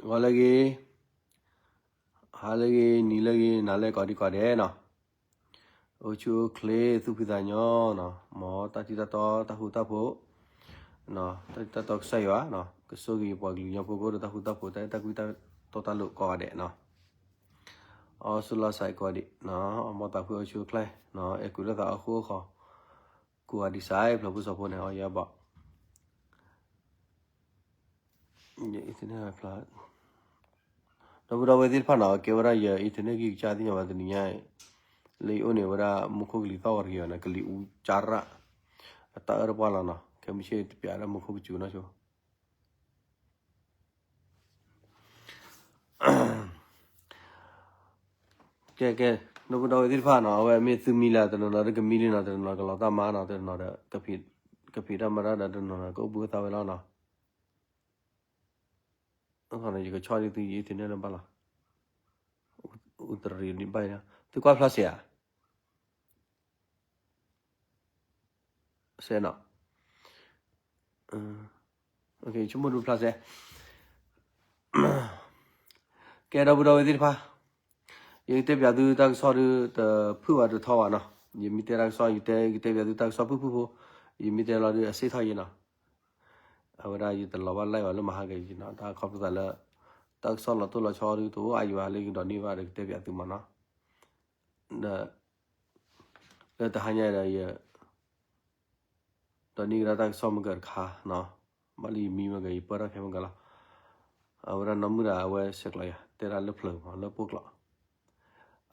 ဂီၤလၢအဂ့ၤ, ဟါလၢအဂ့ၤ, နံၤလၢအဂ့ၤ, နၤလၢအဂ့ၤ ကိးဒံကိးဒဲးနီၤ, အိၣ်ဆူၣ်အိၣ်ချ့ သူၣ်ဖှံသးညီနီၤ, မ်တၢ်ထံၣ်တၢ်တီတၢ်ဃူတၢ်ဖိး, တၢ်ထံၣ်တၢ်တီကစၢ်ယွၤနီၤ, ကဆိၣ်ဂ့ၤပှၤကလုာ်ကညီဖိကိးဒံ တၢ်ဃူတၢ်ဖိး တၢ်အဲၣ်တၢ်ကွံတၢ်တီတၢ်လိၤကိးဂၤဒဲးနီၤ, အီၣ်ဆူၣ်လီၤစဲးကိးဒံနီၤ, မ်တၢ်ဖုအိၣ်ဆူၣ်အိၣ်ချ့နီၤ, အဲၣ်ကွံလိာ်သးအဃိအဃီ, ကိးဂၤဒဲးစဲး ဖျၢၣ်ဖိစီၤဖိန့ၣ် အီၣ်ယဲဘၣ် ဒီပုၢ်ဒီဝဲၢ်သ့ၣ်တဖၣ်နီၤ, ကဲဝဲဒၣ်ယ internet ဂံၢ်ကစၢ်သ့ၣ်ညါဘၣ်တနံၤညါ, လၢယအိၣ်န့ၣ်ဝဲဒၣ် မူခိၣ်ကလံၤသီၣ်ဂီၤတဂ့ၤဘၣ်န့ၣ် ကလံၤအူကၠါရၣ်, အတၢ်အၢၣ်တပှၢ်လီၤနီၤ, ခဲမုၢ်ဆ့ၣ်တပျးဒီးမူခိၣ်ကစူၤနီၤဆိ ကဲကဲ, ဒီပုၢ်ဒီဝဲၢ်သ့ၣ်တဖၣ်နီၤ, အဝဲမ့ၢ်သုမံလၢတနီၤနီၤဒီးကမံလံနီၤ, တနီၤနီၤကလီၤတၢ်မါနီၤ, တနီၤဒီး ကဖံးတၢ်မၤတၢ်ဒီးတနီၤနီၤ ကအိၣ်ဘှံးအိၣ်သါဝဲလီၤနီၤ. အခီန့ၣ် ယကဆီဒ်သု ယ internet လၢဘၣ်လီၤ. အူတရံးဒံးဘၣ်, သုကွၢ်ဖျါစဲးဧါ. စဲးနီၤ. ဆိကမိၣ်ဒုးဖျါစဲး. ကဲ ဒီပုၢ်ဒီဝဲၢ်သ့ၣ်တဖၣ်, ယကတဲပၠးသုတၢ်ကစီၣ်ဒုး တဖုၣ်ဘၣ်တထီဘၣ်နီၤ. ယမ့ၢ်တဲတၢ်ကစီၣ် ယတဲ ယကတဲပၠးသုတၢ်ကစီၣ်ဖုၣ်ဖုၣ်ဖိ, ယမ့ၢ်တဲလီၤဒုးအစ့ၣ်ထီၣ်ယဲနီၤ. အဝဲဒၣ်ယတလီၤဘၣ် live ဘၣ်လၢမဟါကနီၤ, တၢ်ခီဖျိသးလၢ တၢ်ကစီၣ်လီၤတိၢ်လီၤဆီဒုး တအိၣ်အါယံၤဘၣ်လၢယကဒိးန့ၢ်ဘၣ်ဒီးကတဲပၠးသုမးနီၤ. ဒီး လၢတဟါညါဒီးယ ဒိးန့ၢ်ကဒါတၢ်ကစီၣ်မ့ၢ်ကတခါနီၤ, ဘၣ်လၢယမံမ့ၢ်က ယပၢၢ်ထီၣ်ခဲမ့ၢ်ကလီၤ. အဝဲဒၣ်နီၢ်မုၣ်ဒီးအဝဲဆဲးကျိးယၤ တဲဒၣ်လၢဖျၢၣ်မး လၢပှိၢ်ကျိး,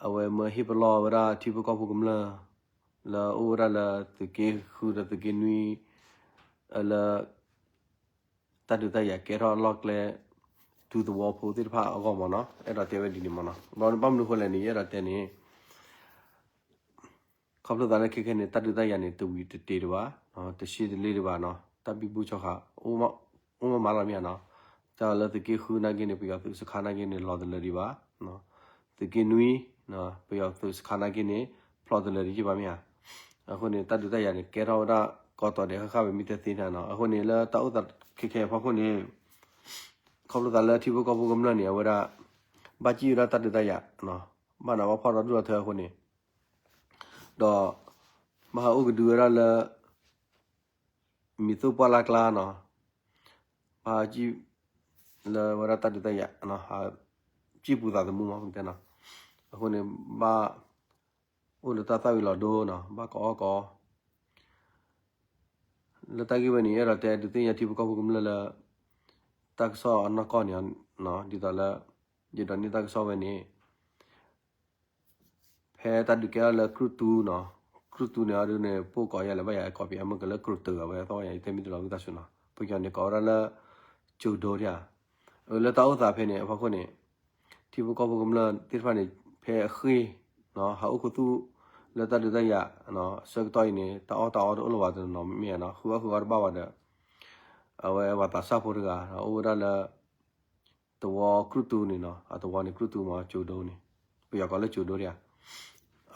အဝဲမၢဟ့ၣ်ပလီၢ်ဝဲဒၣ်ထံဖိကီၢ်ဖိကမျၢၢ် လၢအိၣ်ဝဲဒၣ်လၢသုးက့ဃုဒီးသုးက့နွံ လၢ တၢ်ဒုးတၢ်ယၤကဲထီၣ်အလီၢ်ကျဲ ဒူသဝီဖိသ့ၣ်တဖၣ်အဂီၢ်မးနီၤ, အဲၣ်ဒိးတဲဝဲဒ်န့ၣ်မးနီၤ. ဘၣ်မနုၤဃိလဲၣ်န့ၣ် ယအဲၣ်ဒိးတဲန့ၣ် ခီဖျိသးလၢခဲခဲန့ၣ် တၢ်ဒုးတၢ်ယၤန့ၣ် တဝံၤတတ့ၢ်ဒံးဘၣ်, တဆံတလ့ၢ်ဒံးဘၣ်နီၤ, တၢ်ဘံဘူဆီဃာ် အိၣ်မးမးလီၤမ့ၢ်ဧါနီၤ. တၢ်လၢသုးက့ဃုနာ်က့န့ၣ် ပယီၤသုးစခါနာ်က့န့ၣ် လီၤတလၢာ်ဒံးဘၣ်, သုးက့နွံ ပယီၤသုးစခါနာ်က့န့ၣ် ဖျိးတလၢာ်ဒံးယံာ်ဘၣ်မ့ၢ်ဧါ. အဃိန့ၣ် တၢ်ဒုးတၢ်ယၤန့ၣ် ကဲထီၣ်ဝဲဒၣ်ကီတီၤဒဲးဃၣ်ဃၣ်ဝဲမ့ၢ်တဲသ့န့ၣ်နီၤ. အဃိန့ၣ် လၢတၢ်အိၣ်သးခဲခဲအဖီခိၣ်န့ၣ် ခီဖျိသးလၢထံဖိကီၢ်ဖိကမျၢၢ်န့ၣ် အဝဲဒၣ် ဘၣ်စံၣ်ဝဲဒၣ်တၢ်ဒုးတၢ်ယၤ, ဘၣ်နးဘၣ်ဖှီၣ်ဒီဒူၣ်ဒီထၢအဃိန့ၣ်, ဒီး ဘၣ်ဟးအိၣ်ကဒုဝဲဒၣ်လၢ မံၤသိၣ်ပှၢ်လၢ်ကျါနီၤ, ဘၣ်စံၣ် လၢဝဲဒၣ်တၢ်ဒုးတၢ်ယၤ, စံၣ်ပူၤသးသမူမး ပကတဲနီၤ. အဃိန့ၣ် ဘၣ် အိၣ်လၢတၢ်သၣ်ဝံၤလီၤဒိနီၤ, ဘၣ်ကအီၣ်ကအီ, လၢတၢ်ဂ့ၢ်ဝဲန့ၣ် အဲၣ်ဒိးတဲဒုးသ့ၣ်ညါထံဖိကီၢ်ဖိကမျၢၢ်လၢ တၢ်ကစီၣ်အနီၢ်ကီၢ်န့ၣ်, ဒ်သိးလၢ ယဒိးန့ၢ်တၢ်ကစီၣ်ဝဲန့ၣ် ဖဲတၢ်ဒုးကဲထီၣ်လၢကြုၢ်တူနီၤ, ကြုၢ်တူန့ၣ်အဒုန့ၣ် ပိၢ်ကိးယၤလၢၤဘၣ်ယၤ ကိးပယၤမ့ၢ်ကလၢကြုၢ်တူဝဲသီၣ်ယၤ ယတဲမ့ၢ်တလီၤဝံသးစူၤနီၤ, ပယီၤန့ၣ်ကိးဝဲဒၣ်လၢ ကၠိၤဒိတယၤ, လၢတၢ်အိၣ်သးဖဲန့ၣ်အဖီခိၣ်န့ၣ် ထံဖိကီၢ်ဖိကမျၢၢ်သ့ၣ်တဖၣ်န့ၣ် ဖဲအဃ့ၢ် ဟးအိၣ်ခူသူၣ်လၢတၢ်ဒုးတၢ်ယၤ ဆၢကတီၢ်အံၤန့ၣ် တၢ်အီၣ်တၢ်အီတအိၣ်လၢၤဘၣ်တနီၤမ့ၢ်ဧါနီၤ, ဃုအီၣ်ဃုအီတဘၣ်ဘၣ်ဒီး အဝဲပှၤသးစၢ်ဖိတဂၤ အိၣ်ဝဲဒၣ်လၢ သဝီကြုၢ်တူန့ၣ်နီၤ, အသဝီန့ၣ်ကြုၢ်တူမး ကၠိၤဒိန့ၣ်, ပယီၤကိးလၢကၠိၤဒိတယၤ,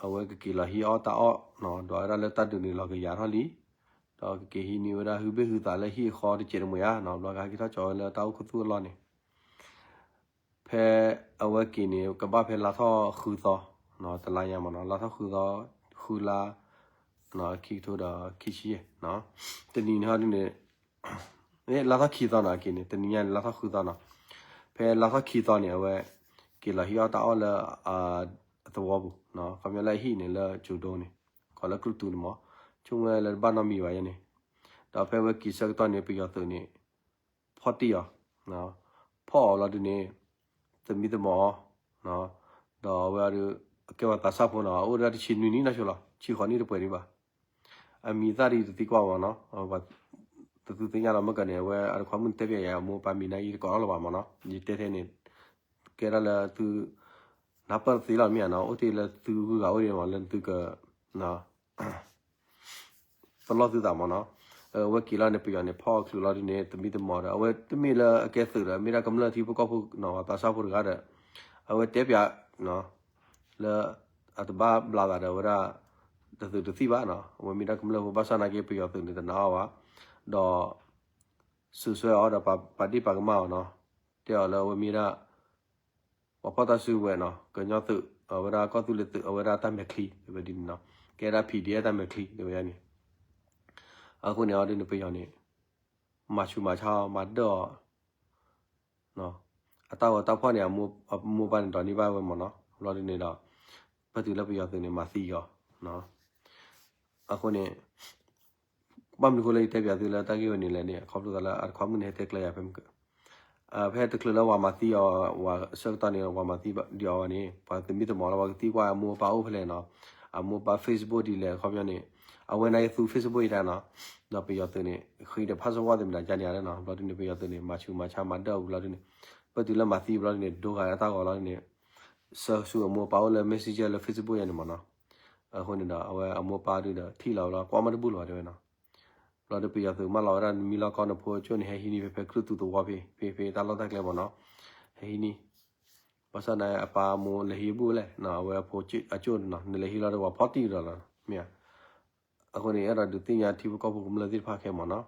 အဝဲကက့ၤလီၤဟံးအီၣ်တၢ်အီၣ်နီၤ, ဒီးဝဲဒၣ်လၢတၢ်ဒုးန့ၣ်လီၤကယၤထီၣ်လံ, ဒီးကက့ၤဟံးန့ၢ်ဝဲဒၣ်ဟုဘ့ၣ်ဟုသးလၢဟံၣ်အဃီတစဲးတမှဲၤဧါနီၤ, ဘျီကဟဲက့ၤထီၣ်ကၠီဝဲလၢတၢ်အိၣ်ခူသူၣ်အလီၢ်န့ၣ် ဖဲအဝဲက့ၤန့ၣ် ကဘၣ်ဖဲလါထီၣ်ဃုသီ, တလါညါမးနီၤ, လါထီၣ်ဃုသီ, ဃုလါ, ခံကထိဒီးခံဆံယဲၢ်, တနံၤန့ၣ်ဟီဒ်န့ၣ်, လါထီၣ်ခံသီနီၤ, အက့ၤန့ၣ် တနံၤညါန့ၣ် လါထီၣ်ဃုသီနီၤ, ဖဲလါထီၣ်ခံသီန့ၣ် အဝဲ က့ၤလီၤဟံးအီၣ်တၢ်အီၣ်လၢ အသဝီပူၤ, ခီပညီလၢအဟံၣ်န့ၣ်လၢကၠိၤဒိန့ၣ်, ကိးလၢကြုၢ်တူန့ၣ်မး, ဆိကမိၣ်လၢတဘၣ်နီတမံၤဘၣ်ယဲန့ၣ်, ဒီးဖဲအဝဲက့ၤဆၢကတီၢ်န့ၣ် ပယီၤသုးန့ၣ် ဖီၣ်တံၢ်အီၤ, ဖီၣ်အီၤလီၤဒုးန့ၣ် သမံသမိးအီၤ, ဒီးအဝဲဒုး အကဲပှၤသးစၢ်ဖိနီၤ, အိၣ်ဒၣ်တဆံနွံနံၣ်နီၢ်ဆိလီၤ, ဆံဃိးနံၣ်တပှဲၤဒံးဘၣ်, အမံၤသၣ်ဒ်တသံကွၢ်မးနီၤ, တသုသ့ၣ်ညါလီၤမ့ၢ်ကန့ၣ် အဝဲအတခွါမုၣ်တဲပျဲယၤ အမိၢ်ပၢ်မံၤနာ်က့တကိးထီၣ်လၢၤဘၣ်မးနီၤ, ယတဲထဲန့ၣ် ကဲဒၣ်လၢသု နၢ်ပၢၢ်တသ့လီၤမ့ၢ်ဧါနီၤ, အိၣ်တ့ၢ်လၢသုဂုၤဂၤအိၣ်ဒံးမး လၢသုက ပလီၢ်သုသးမးနီၤ, အဝဲက့ၤလီၤန့ၣ် ပယီၤန့ၣ် ဖီၣ်အီၤချုးလီၤဒုးန့ၣ် သမံသမိးဒီး အဝဲတမ့ၢ်လၢအကဲသုးဒီး မ့ၢ်ဒၣ်ကမျၢၢ်ထံဖိကီၢ်ဖိနီၤ ပှၤသးစၢ်ဖိတဂၤဒီး အဝဲတဲပျး လၢ အတဘၣ်ဘျးသးဒီး အဝဲဒၣ် တသုးတသံၣ်ဘၣ်နီၤ, အဝဲမ့ၢ်ဒၣ်ကမျၢၢ်ဖိဘၣ်ဆၣ်နာ်က့ ပယီၤသုးန့ၣ်တနာ်အီၤဘၣ်, ဒီး စူးစွဲအီၤဒီးပာ်ဒ့ၣ်ပာ်ကမၣ်အီၤနီၤ, တဲအီၤလၢအဝဲမ့ၢ်ဒၣ် ပှၤဖီၣ်တၢ်စုကဝဲၤနီၤ, ကညီသုး အဝဲဒၣ်ကီၢ်သူလ့ၤသုး အဝဲဒၣ်တၢ်မဲာ်ချံ တဲဝဲဒ်န့ၣ်နီၤ, ကဲဒၣ် P D F တၢ်မဲာ်ချံ တဲဝဲဒ်န့ၣ်. အဃိန့ၣ်အီၤဒ်န့ၣ် ပယီၤန့ၣ် မၤဆူးမၤဆါအီၤ မၤဒၢၣ်အီၤ အတၢ်ဂီၤတၢ်ဖီၣ်န့ၣ် အမိၢ်ပၢ်န့ၣ်ဒိးန့ၢ်ဘၣ်ဝဲမ့ၢ်နီၤ, ဘျီဒ်န့ၣ်ဒီး ဖဲတုၤလၢပယီၤသုးန့ၣ် မၤသံအီၤ အဃိန့ၣ် ဘၣ်မနုၤအဃိလၢယတဲပၠးသုလၢတၢ်ဂ့ၢ်ဝဲန့ၣ်လဲၣ်န့ၣ် အခီဖျိသးလၢအတခွါမုၣ်န့ၣ် ဟဲတဲကျဲယၤဖဲမုၢ်က ဖဲတချုးလၢပှၤမၤသံအီၤ ပှၤဆၢကတီၢ်န့ၣ် ပှၤမၤသံဒံးအီၤဝဲန့ၣ် ပှၤသမံသမိးလၢပှၤကသံကွၢ်အမိၢ်အပၢ်အိၣ်ဖဲလဲၣ်နီၤ, အမိၢ်အပၢ် Facebook ဒ်လဲၣ် အခီပညီန့ၣ် အဝဲန့ၣ်ကသူ Facebook အံၤတၢ်နီၤ, ဒီးပယီၤသုးန့ၣ် ဃ့ဒီး password သ့ၣ်မတၤကါန့ၣ်ဧါနီၤ, ဘျီဒ်န့ၣ် ပယီၤသုးန့ၣ် မၤဆူးမၤဆါမၤဒၢၣ်အီၤဘျီဒ်န့ၣ် ပတုၤလၢမၤသံဘျီဒ်န့ၣ် ဒိဂာ်အတၢ်ဂီၤလီၤဒ်န့ၣ် ဆှၢဆူအမိၢ်အပၢ်အိၣ်လၢ Messenger လၢ Facebook ယၤန့ၣ်မ့ၢ်နီၤ, အဃိန့ၣ်ဒီး အဝဲအမိၢ်အပၢ်ဒုဒီး ထံၣ်လီၤဝဲလီၤ ကွၢ်မ့ၢ်တဘူၣ်လီၤတဲဝဲနီၤ. ဘျီဒ်ပယီၤသုးမၤလီၤဝဲဒၣ် နမံလီၢ်ကီၢ်နဖိအကၠိၣ်န့ၣ် ဟဲဟံးန့ၢ်ဖဲဖဲကြုၢ်သူသဝီဖဲ ဖဲဖဲတၢ်လီၢ်တၢ်ကျဲမ့ၢ်နီၤ, ဟဲဟံးန့ၢ် ဘၣ်ဆၣ်န့ၣ် အပၢ်အမိၢ်လဲၤဟံးဘူၣ်ဝဲလဲၣ်, အဝဲအဖိအကၠိၣ်နီၤ နလဲၤဟံးလီၤဒီးပှၤဖီၣ်တံၢ်ဒီးလီၤ မ့ၢ်ဧါ. အဃိန့ၣ် အဲၣ်ဒိးဒုးသ့ၣ်ညါထံဖိကီၢ်ဖိကမျၢၢ်သ့ၣ်တဖၣ်ခဲမ့ၢ်နီၤ,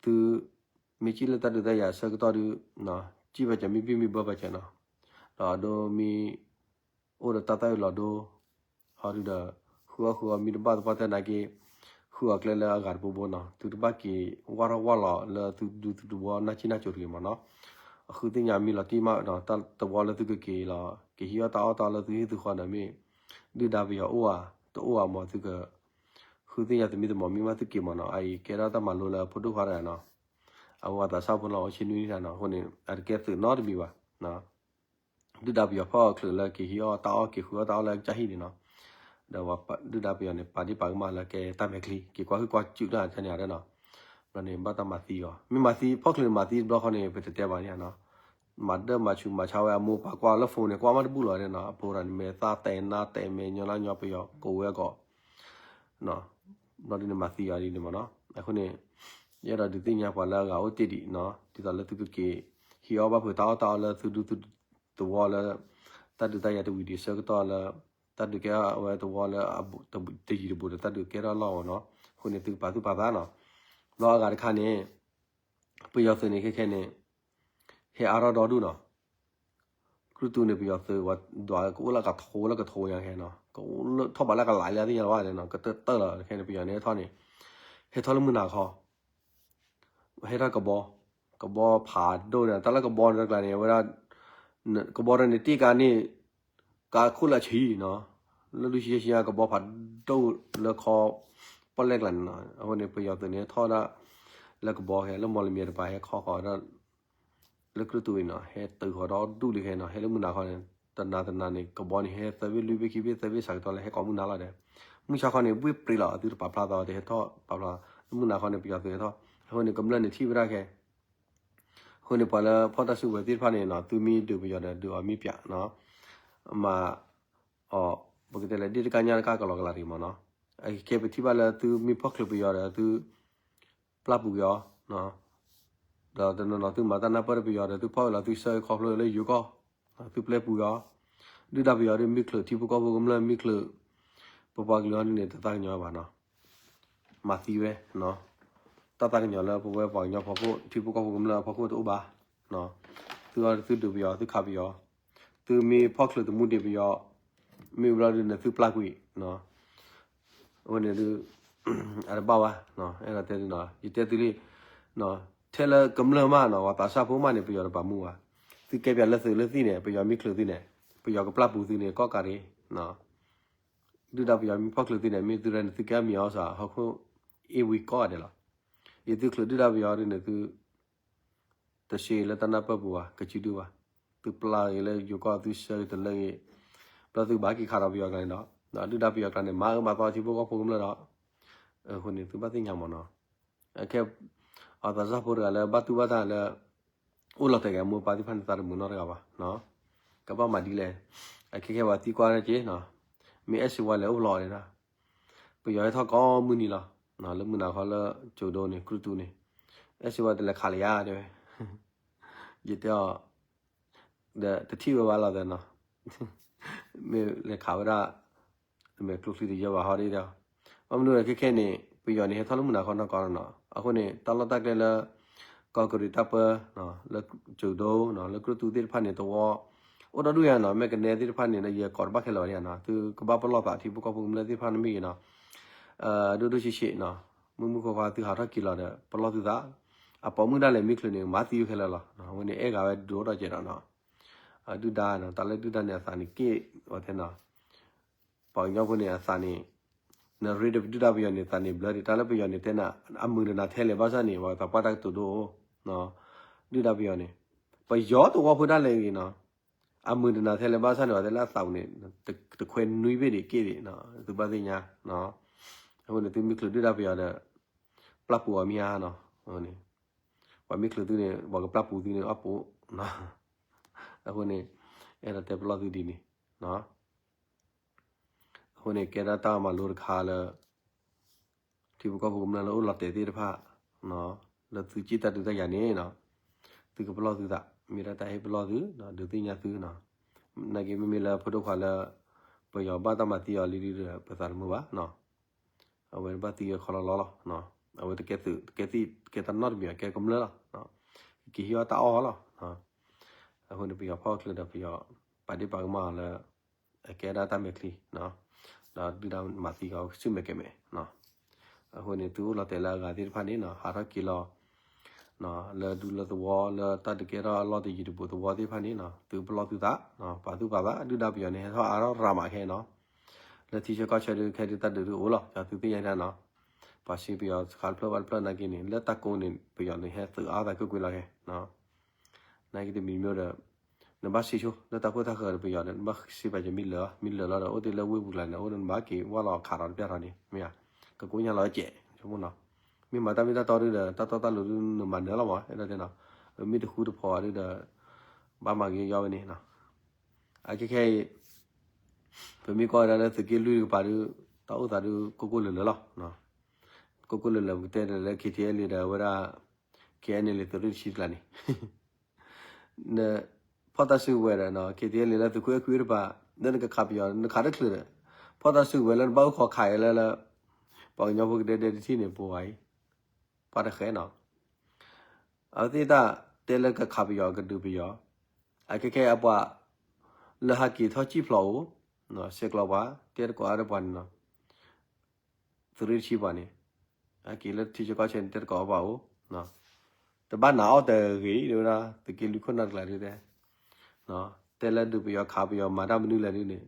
သု မ့ၢ်စံၣ်လၢတၢ်ဒုးတၢ်ယၤဆၢကတီၢ်ဒု စံၣ်ဘၣ်စၢၤမ့ၢ်ဘံၣ်မ့ၢ်ဘၢဘၣ်စၢၤနီၤ, ဒီးအဒိမ့ၢ် အိၣ်ဒီးတၢ်သၣ်ဝံၤလီၤဒိ ဟီဒုဒီး ဃုအီၣ်ဃုအီမ့ၢ်တဘၣ်သပှၢ်တၢၢ်နာ်က့ ဃုအီကျဲလၢအဂၤတဘိဘိနီၤ, သုတဘၣ်က့ၤဝၢ်ထီၣ်ဝၢ်လီၤလၢသုဒူသုတဝီနၢ်ဆံၣ်နၢ်စိၤတဂ့ၤမ့ၢ်နီၤ, အဃုသ့ၣ်ညါမ့ၢ်လီၤတံၢ်မးဒီး တၢ်သဝီလၢသုကက့ၤလီၤ ကဟံးအီၣ်တၢ်အီၣ်တၢ်အီလၢသုဟံၣ်သုဃီဒီးမ့ၢ် ဒုၣ်ဒါပယီၤအိၣ်ဧါ တအိၣ်ဧါမ့ၢ်သုက ဃုသ့ၣ်ညါသမံသမိးမ့ၢ်ဘၣ်သုက့ၤမ့ၢ်နီၤ, အအံၤကဲထီၣ်တၢ်မၤလိလၢအဖိဒိၣ်ခွါတဂၤနီၤ, အဝဲသးစၢ်ဖိလီၤအိၣ်ဆ့နွံနံၣ်တၢ်နီၤ, အဃိန့ၣ် အတကဲသုးနီတမံၤဘၣ် ဒုၣ်ဒါပယီၤဖီၣ်အီၣ်ချုးလၢက့ၤဟံးအီၣ်တၢ်အီၣ်က့ၤဃုအီၣ်တၢ်အီၣ်လၢကစၢ်ဟံၣ်န့ၣ်နီၤ, ဒီးဒုၣ်ဒါပယီၤန့ၣ် ပာ်ဒ့ၣ်ပာ်ကမၣ်လၢကဲတၢ်မဲာ်ချံ က့ၤကွၢ်ဟုၣ်ကွၢ်စူၣ်တၢ်န့ၣ်ဒီးနီၤ, ဘျီန့ၣ် ဘၣ်တၢ်မၤသံအီၤ မ့ၢ်မၤသံ ဖီၣ်ချုးမၤသံတဘျီဃီန့ၣ် ပတတဲဘၣ်န့ၣ်နီၤ, မၤဒၢၣ်မၤဆူးမၤဆါဝဲအမိၢ်ပၢ်ကွၢ်လၢ phone န့ၣ် ကွၢ်မ့ၢ်တဘူၣ်လီၤန့ၣ်နီၤ, အဖိဒီးန့ၣ် မဲာ်သၣ်တဲာ်နါတဲာ်မဲာ်ညီနါညီပယီၤကိးဝဲအဂီၢ် ဘျီဒ်န့ၣ်မၤသံအီၤဒ်န့ၣ်မ့ၢ်နီၤ, အဃိန့ၣ် ယအဲၣ်ဒိးဒုးသ့ၣ်ညါပှၤလၢအဂၤအိၣ်တ့ၢ်ဒံးနီၤ, ဒ်သိးလၢသုကက့ၤ ဟံးအီၣ်ဘၣ်ဖုးတၢ်အီၣ်တၢ်အီလၢသုဒူသုသဝီလၢ တၢ်ဒုးတၢ်ယၤတဝံၤဒံးဆၢကတီၢ်လၢ တၢ်ဒုးကဲထီၣ်ဝဲသဝီလၢ တယံၤတဘူးဒီးတၢ်ဒုးကဲထီၣ်လီၢ်အဂီၢ်နီၤ, အဃိန့ၣ်သုကပာ်သူၣ်ပာ်သးနီၤ, ဘျီအဂၤတခါန့ၣ် ပယီၤသုးန့ၣ်ခဲခဲန့ၣ် ဟဲအါထီၣ်ဒီဒူၣ်နီၤ, ကြုၢ်တူၢ်န့ၣ် ပယီၤသုးဝဲဒွးကအိၣ်လၢကထိလၢကထိညါခဲနီၤ, ကအိၣ်လၢထီၣ်ဘးလၢကလးလၢသ့ၣ်ညါလီၤဘၣ်နီၤ, ကတၢၢ်တၢၢ်လီၤခဲန့ၣ် ပယီၤန့ၣ်ဟဲထီၣ်န့ၣ် ဟဲထီၣ်လၢမုၢ်နၤခီ ဟဲထီၣ်ကဘီ, ကဘီဖးဒိၣ်န့ၣ် တၢ်လၢကဘီန့ၣ်တကျါန့ၣ် အဝဲဒၣ် ကဘီတၢ်န့ၣ်တ့ၢ်ကါန့ၣ် ကါခိၣ်လၢအဆံးနီၤ, လၢဒုးဆံးဆံးကဘီဖးဒိၣ်လၢခီ ပီၣ်လဲၣ်ကျါန့ၣ်နီၤ, အဃိန့ၣ် ပယီၤသုးန့ၣ်ထီၣ်ဒၣ် လၢကဘီခဲ လၢမီၢ်လမၠဲၣ်တပၤဟဲခီဃီဒီး လၢကြုၢ်တူၢ်အံၤနီၤ ဟဲတုၤဃီဒီဒူၣ်လံခဲနီၤ, ဟဲလၢမုၢ်နၤခီန့ၣ် တနၤတနၤန့ၣ် ကဘီန့ၣ်ဟဲသၢဘ့ၣ်လွံၢ်ဘ့ၣ်ခံဘ့ၣ်သၢဘ့ၣ်ဆးကတီၢ်လၢဟဲကိးမုၢ်နၤလီၤဒီး မုၢ်ဆါခီန့ၣ် ဘှ့ၣ်ပြ့းလီၤ သုတပာ်ဖျါသးတဟဲထီၣ်ပာ်ဖျါ, လၢမုၢ်နၤခီန့ၣ် ပယီၤသုးဟဲထီၣ်, အဃိန့ၣ် ကမျၢၢ်န့ၣ်ထံၣ်ဝဲဒၣ်ခဲ အဃိန့ၣ် ပှၤလၢဖီၣ်တၢ်စုကဝဲၤသ့ၣ်တဖၣ်န့ၣ်နီၤ သုမ့ၢ်ဒုးပယီၤဒီးဒုးအီၤမ့ၢ်ပၠးနီၤ, မၤအီၤ ပကတဲလဲၣ် ဒ့ၣ်တကါညၣ်တကါကလီကလီတဂ့ၤမ့ၢ်နီၤ, အခဲပထံၣ်ဘၣ်လၢသုမ့ၢ်ဖီၣ်ချုးပယီၤဒီးသု ပျၢ်ပူၤက့ၤအီၤ, ဒီးတနီၤနီၤသုမၤတၢ်နၢ်ပၢၢ်ဒီးပယီၤဒီးသုဖီၣ်ဝဲလီၤသုဆၢခီဖျိလၢယိၤကီၢ်, သုပျဲပူၤက့ၤအီၤ, ဒုၣ်ဒါပယီၤဒုးမ့ၢ်ချုးထံဖိကီၢ်ဖိကမျၢၢ်မ့ၢ်ချုး ပပှၤကလုာ်အီၤဒ်န့ၣ် တသးကညီၤဘၣ်နီၤ မၤသံဝဲ, တၢ်သးကညီၤလၢပဝဲပှၤကညီဖီခိၣ် ထံဖိကီၢ်ဖိကမျၢၢ်အဖီခိၣ်တအိၣ်ဘၣ်, သုအီၤသုဒုးပယီၤ သုခးပယီၤ, သုမ့ၢ်ဖီၣ်ချုးသမူဒံးပယီၤ, မ့ၢ်ဘျီဒုးန့ၣ်သုပျၢ်ကွံာ်, အဝဲန့ၣ်ဒုး အတဘၣ်ဘၣ်, အဲၣ်ဒိးတဲသုနီၤ ယတဲသုလံ, ထဲလၢကမျၢၢ်မးနီၤ ပှၤသးစၢ်ဖိမးန့ၣ် ပယီၤတပာ်မူဘၣ်, သုကဲပၠးလၢသုးလၢသံၣ်န့ၣ် ပယီၤမ့ၢ်ချုးသုန့ၣ် ပယီၤကပျၢ်ပူၤသုန့ၣ် ကီၢ်ကးရ့ၣ် ဒုၣ်ဒါပယီၤမ့ၢ်ဖီၣ်ချုးသုန့ၣ် မ့ၢ်သုရဲန့ၣ် သုကဲမံၤအီၤစ့ၢ် ဟီၣ်ခိၣ် အ့ၣ်ဝံကိးဂၤဒဲးလီၤ. ယသုချုးဒုၣ်ဒါပယီၤဒ်န့ၣ် သု တဆှၢလၢတၢ်နၢ်ပၢၢ်ပူၤဘၣ် ကစုဒုဘၣ်, သုပျၢ်ဂ့ၤလၢယိၤကီၢ်သုဆှၢဂ့ၤတလၢဂ့ၤ, ဘျီသုကဘၣ်က့ၤခးဒီးပယီၤကျါန့ၣ်ဒီး ဒုၣ်ဒါပယီၤကျါန့ၣ် မၤအၢမၤသီထံဖိကီၢ်ဖိကမျၢၢ်ဒီး အဃိန့ၣ် သုဘၣ်သ့ၣ်ညါမ့ၢ်နီၤ, အခဲ အသးစၢ်ဖိတဂၤလၢဘၣ်တူၢ်ဘၣ်တၢ်လၢ အိၣ်လီၤတဲာ်က့ၤအမိၢ်အပၢ်သ့ၣ်တဖၣ်န့ၣ် သးတမုာ်နီတဂၤဘၣ်, ကဘၣ်မၤဒ်လဲၣ်, အခဲခဲပှၤသံကွၢ်က့ၤနီၤ, မ့ၢ်အဲၣ်စ့ဝါလဲၤအိၣ်ဖျီၣ်အီၤန့ၣ်ဒီး ပယီၤဟဲထီၣ်ကိးမုၢ်နံၤလီၤ, လၢမုၢ်နၤခီလၢကၠိၤဒိန့ၣ် ကြုၢ်တူၢ်န့ၣ်, အဲၣ်စ့ဝါတလဲၤခးလၢယၤတဲဝဲ, ယတဲအီၤ ဒီးတထံၣ်ဝဲဘၣ်လီၤသနီၤ, မ့ၢ်လဲၤခးဝဲဒၣ် တမ့ၢ်ကျိချံတယၢဘၣ်ဟီဒ်ဒီး, ဘၣ်မနုၤလဲၣ်ခဲခဲန့ၣ် ပယီၤန့ၣ်ဟဲထီၣ်လၢမုၢ်နၤခီနီၢ်ကီၢ်နီၤ, အဃိန့ၣ် တၢ်လီၢ်တၢ်ကျဲလၢ ကီၢ်ကရံၣ်တၢ်ပၢ လၢကၠိၤဒိ လၢကြုၢ်တူၢ်သ့ၣ်တဖၣ်န့ၣ် သဝီ အိၣ်ဒီဒူၣ်ယါနီၤ, မ့ၢ်ကနဲသ့ၣ်တဖၣ်န့ၣ် ယကိးတဘၣ်ခဲလၢာ်ဘၣ်နီၤ, သုကဘၣ်ပလီၢ်သး ထံဖိကီၢ်ဖိကမျၢၢ်သ့ၣ်တဖၣ်န့ၣ်မ့ၢ်ဂ့ၤနီၤ, ဒိၣ်ဒိၣ်ဆံးဆံးနီၤ, မုၢ်မုၢ်ခွါခွါသုဟးထီၣ်က့ၤလီၤဒီး ပလီၢ်သုသး, အပိာ်မုၣ်ဒၣ်လဲာ်မ့ၢ်ချုးန့ၣ် မၤသံဝဲခဲလၢာ်လီၤ, အဝဲန့ၣ်အဲၣ်ဂၤဝဲဒိၣ်ထီၣ်ကဲးဒီးနီၤ, ဒုၣ်ဒါနီၤ, တၢ်လၢဒုၣ်ဒါန့ၣ် အသးန့ၣ်က့ၣ်ဝဲထဲနီၤ ပှၤကညီဖိန့ၣ် အသးန့ၣ် နရ့ဒီးဒုၣ်ဒါပယီၤန့ၣ် သးန့ၣ်ဘျၢဒံး, တၢ်လၢပယီၤန့ၣ်တဲနၤ အမုာ်ဒီးနၤထဲလဲၣ်ဘၣ်ဆၣ်န့ၣ် ပှၤသးပှၢ်တၢ်ကတိၤဒိၣ်, ဒုၣ်ဒါပယီၤန့ၣ်, ပယီၤသဝီဖိဒၣ်လဲာ်ဂ့ၤနီၤ, အမုာ်ဒီးနၤထဲလဲၣ်ဘၣ်ဆၣ်န့ၣ် ပှၤတဲလၢအသးပူၤန့ၣ် တခွဲနွံဘ့ၣ်ဒံးက့ၣ်ဒံး, သုဘၣ်သ့ၣ်ညါ, အဃိန့ၣ် သုမ့ၢ်ချုးဒုၣ်ဒါပယီၤဒီး ပျၢ်ပူၤအီၤမ့ၢ်ဧါနီၤ, ပှၤမ့ၢ်ချုးသုန့ၣ် ပှၤကပျၢ်ပူၤသုန့ၣ် အပူၤ အဃိန့ၣ် အဲၣ်ဒိးတဲပလီၢ်သုဒ်န့ၣ်, အဃိန့ၣ် ကဲဒၣ်တၢ်မၤလိတခါလၢ ထံဖိကီၢ်ဖိကမျၢၢ်လၢအိၣ်လီၤတဲာ်သ့ၣ်တဖၣ်, လၢသုစ့ၢ်တၢ်ဒုးတၢ်ယၤန့ၣ်နီၤ, သုကပလီၢ်သုသး, မ့ၢ်ဒၣ်တၢ်ဟ့ၣ်ပလီၢ်သု, ဒုးသ့ၣ်ညါသုနီၤ, နာ်က့မ့မ့ၢ်လၢဖိဒိၣ်ခွါလၢ ပယီၤဘၣ်တၢ်မၤသံအီၤလံဒုဒီး ပသးတမုာ်ဘၣ်နီၤ, အဝဲဘၣ်သံဝဲခီလီၤလီၤလီၤ, အဝဲတကဲသုး တကဲသံၣ် တကဲတၢ်နီတမံၤ ကဲကမျၢၢ်လီၤ, က့ၤဟံးအီၣ်တၢ်အီၣ်လီၤ, အဃိန့ၣ် ပယီၤဖီၣ်ချၢဒီး ပယီၤပာ်ဒ့ၣ်ပာ်ကမၣ်အီၤလၢ အကဲဒၣ်တၢ်မဲာ်ချံ, ဒီးဒုၣ်ဒါမၤသံကီးဆူၣ်မဲာ်ကဲၤမဲာ်, အဃိန့ၣ် သုအိၣ်လီၤတဲာ်လၢအဂၤသ့ၣ်တဖၣ်န့ၣ်နီၤ ဟးထီၣ်က့ၤလီၤ လၢဒူလၢသဝီ လၢတၢ်ဒုးကဲထီၣ်အလီၢ်တယံၤတဘူးသဝီသ့ၣ်တဖၣ်န့ၣ်နီၤ သုပလီၢ်သုသး, ပာ်သူၣ်ပာ်သး, ဒုၣ်ဒါပယီၤန့ၣ် ဟဲထီၣ်အါထီၣ်ရၤမးခဲနီၤ, လၢထံဆၢကီၢ်ဆၢဒုးခဲဒုးတၢ်ဒုးဒုးအိၣ်လီၤ, သုသ့ၣ်ညါဒၣ်နီၤ, ပှၤစံးပယီၤတခါတဖျၢၣ်ဘၣ်တဖျၢၣ်နာ်က့န့ၣ် လၢတၢ်ကိးန့ၣ် ပယီၤန့ၣ်ဟဲသုးအါသးကွ့ၢ်ကွ့ၢ်လီၤခဲနီၤ နာ်က့တမံၤမ့ၢ်ဒီး နဘၣ်စံးဆိ လၢတၢ်ခိၣ်တၢ်ဃၢၤဒီးပယီၤဒီး နဘၣ်စံးပာ်စၢၤမ့ၢ်လၢာ်, မ့ၢ်လၢာ်လီၤဒီး အိၣ်တ့ၢ်လၢဝ့ၢ်ပူၤကျါန့ၣ် အိၣ်ဒီးနဘၣ်က့ၤဝၢ်လီၤခးထီၣ်တပျၢ်ထီၣ်န့ၣ် မ့ၢ်ဧါ, ကကိညါလီၤကဲး, မ့ၢ်မၤတၢ်မ့ၢ်တၢ်တီဒုဒီး တၢ်တီတၢ်လိၤဒု နမၤနၢၤလီၤမး အဲၣ်ဒိးတဲနီၤ, မ့ၢ်တဃူတဖိးအီၤဒုဒီး ဘၣ်မၤက့ၤယီဝဲန့ၣ်နီၤ, အခဲခဲအံၤ ပမ့ၢ်ကွၢ်ဝဲဒၣ်လၢသုးက့လွံၢ်တကပၤဒု တၢ်အိၣ်သးဒု ကိၢ်ကိၢ်လၢာ်လၢာ်လီၤ, ကိၢ်ကိၢ်လၢာ်လၢာ် ပကတဲဒီးလၢ KTLA ဒီးဝဲဒၣ် KNLA သုးရ့ၣ်တဆံတကျါန့ၣ် န ဖီၣ်တၢ်စုကဝဲၤဒီး KTLA လၢသုးခိၣ်အဲၣ်ခွံတကပၤ လၢနကခးပယီၤ နခးတချုးဒီး ဖီၣ်တၢ်စုကဝဲၤလၢနဘၣ်အိၣ်ခိးခးအံၤလၢလၢ ပှၤကညီဖိကဒဲဒဲတထံၣ်န့ၣ် ပှၤအံၤ ပှၤတဃဲနီၤ, အဝဲသ့ၣ်တၢ်တဲလၢကခးပယီၤကဒုးပယီၤ, အခဲခဲအံၤအပှၤ လၢဟးက့ၤထီၣ်စံၣ်ဖျိးအိၣ် ဆဲးကျိးပှၤ တဲတကိးအါဒီးပှၤန့ၣ်နီၤ သုးရ့ၣ်တဆံပှၤန့ၣ် ဟဲက့ၤလၢထံဆၢကီၢ်ဆၢန့ၣ် တဲတကိးအါပှၤအိၣ်, တဘၣ်နာ်အီၣ်တဂ့ၤ တဲဝဲဒၣ် သုးက့လွံၢ်ခိၣ်နၢ်တကျါဒုတဲ, တဲလၢဒုးပယီၤခးပယီၤမၤတၢ်မနုၤလဲၣ်ဒုန့ၣ်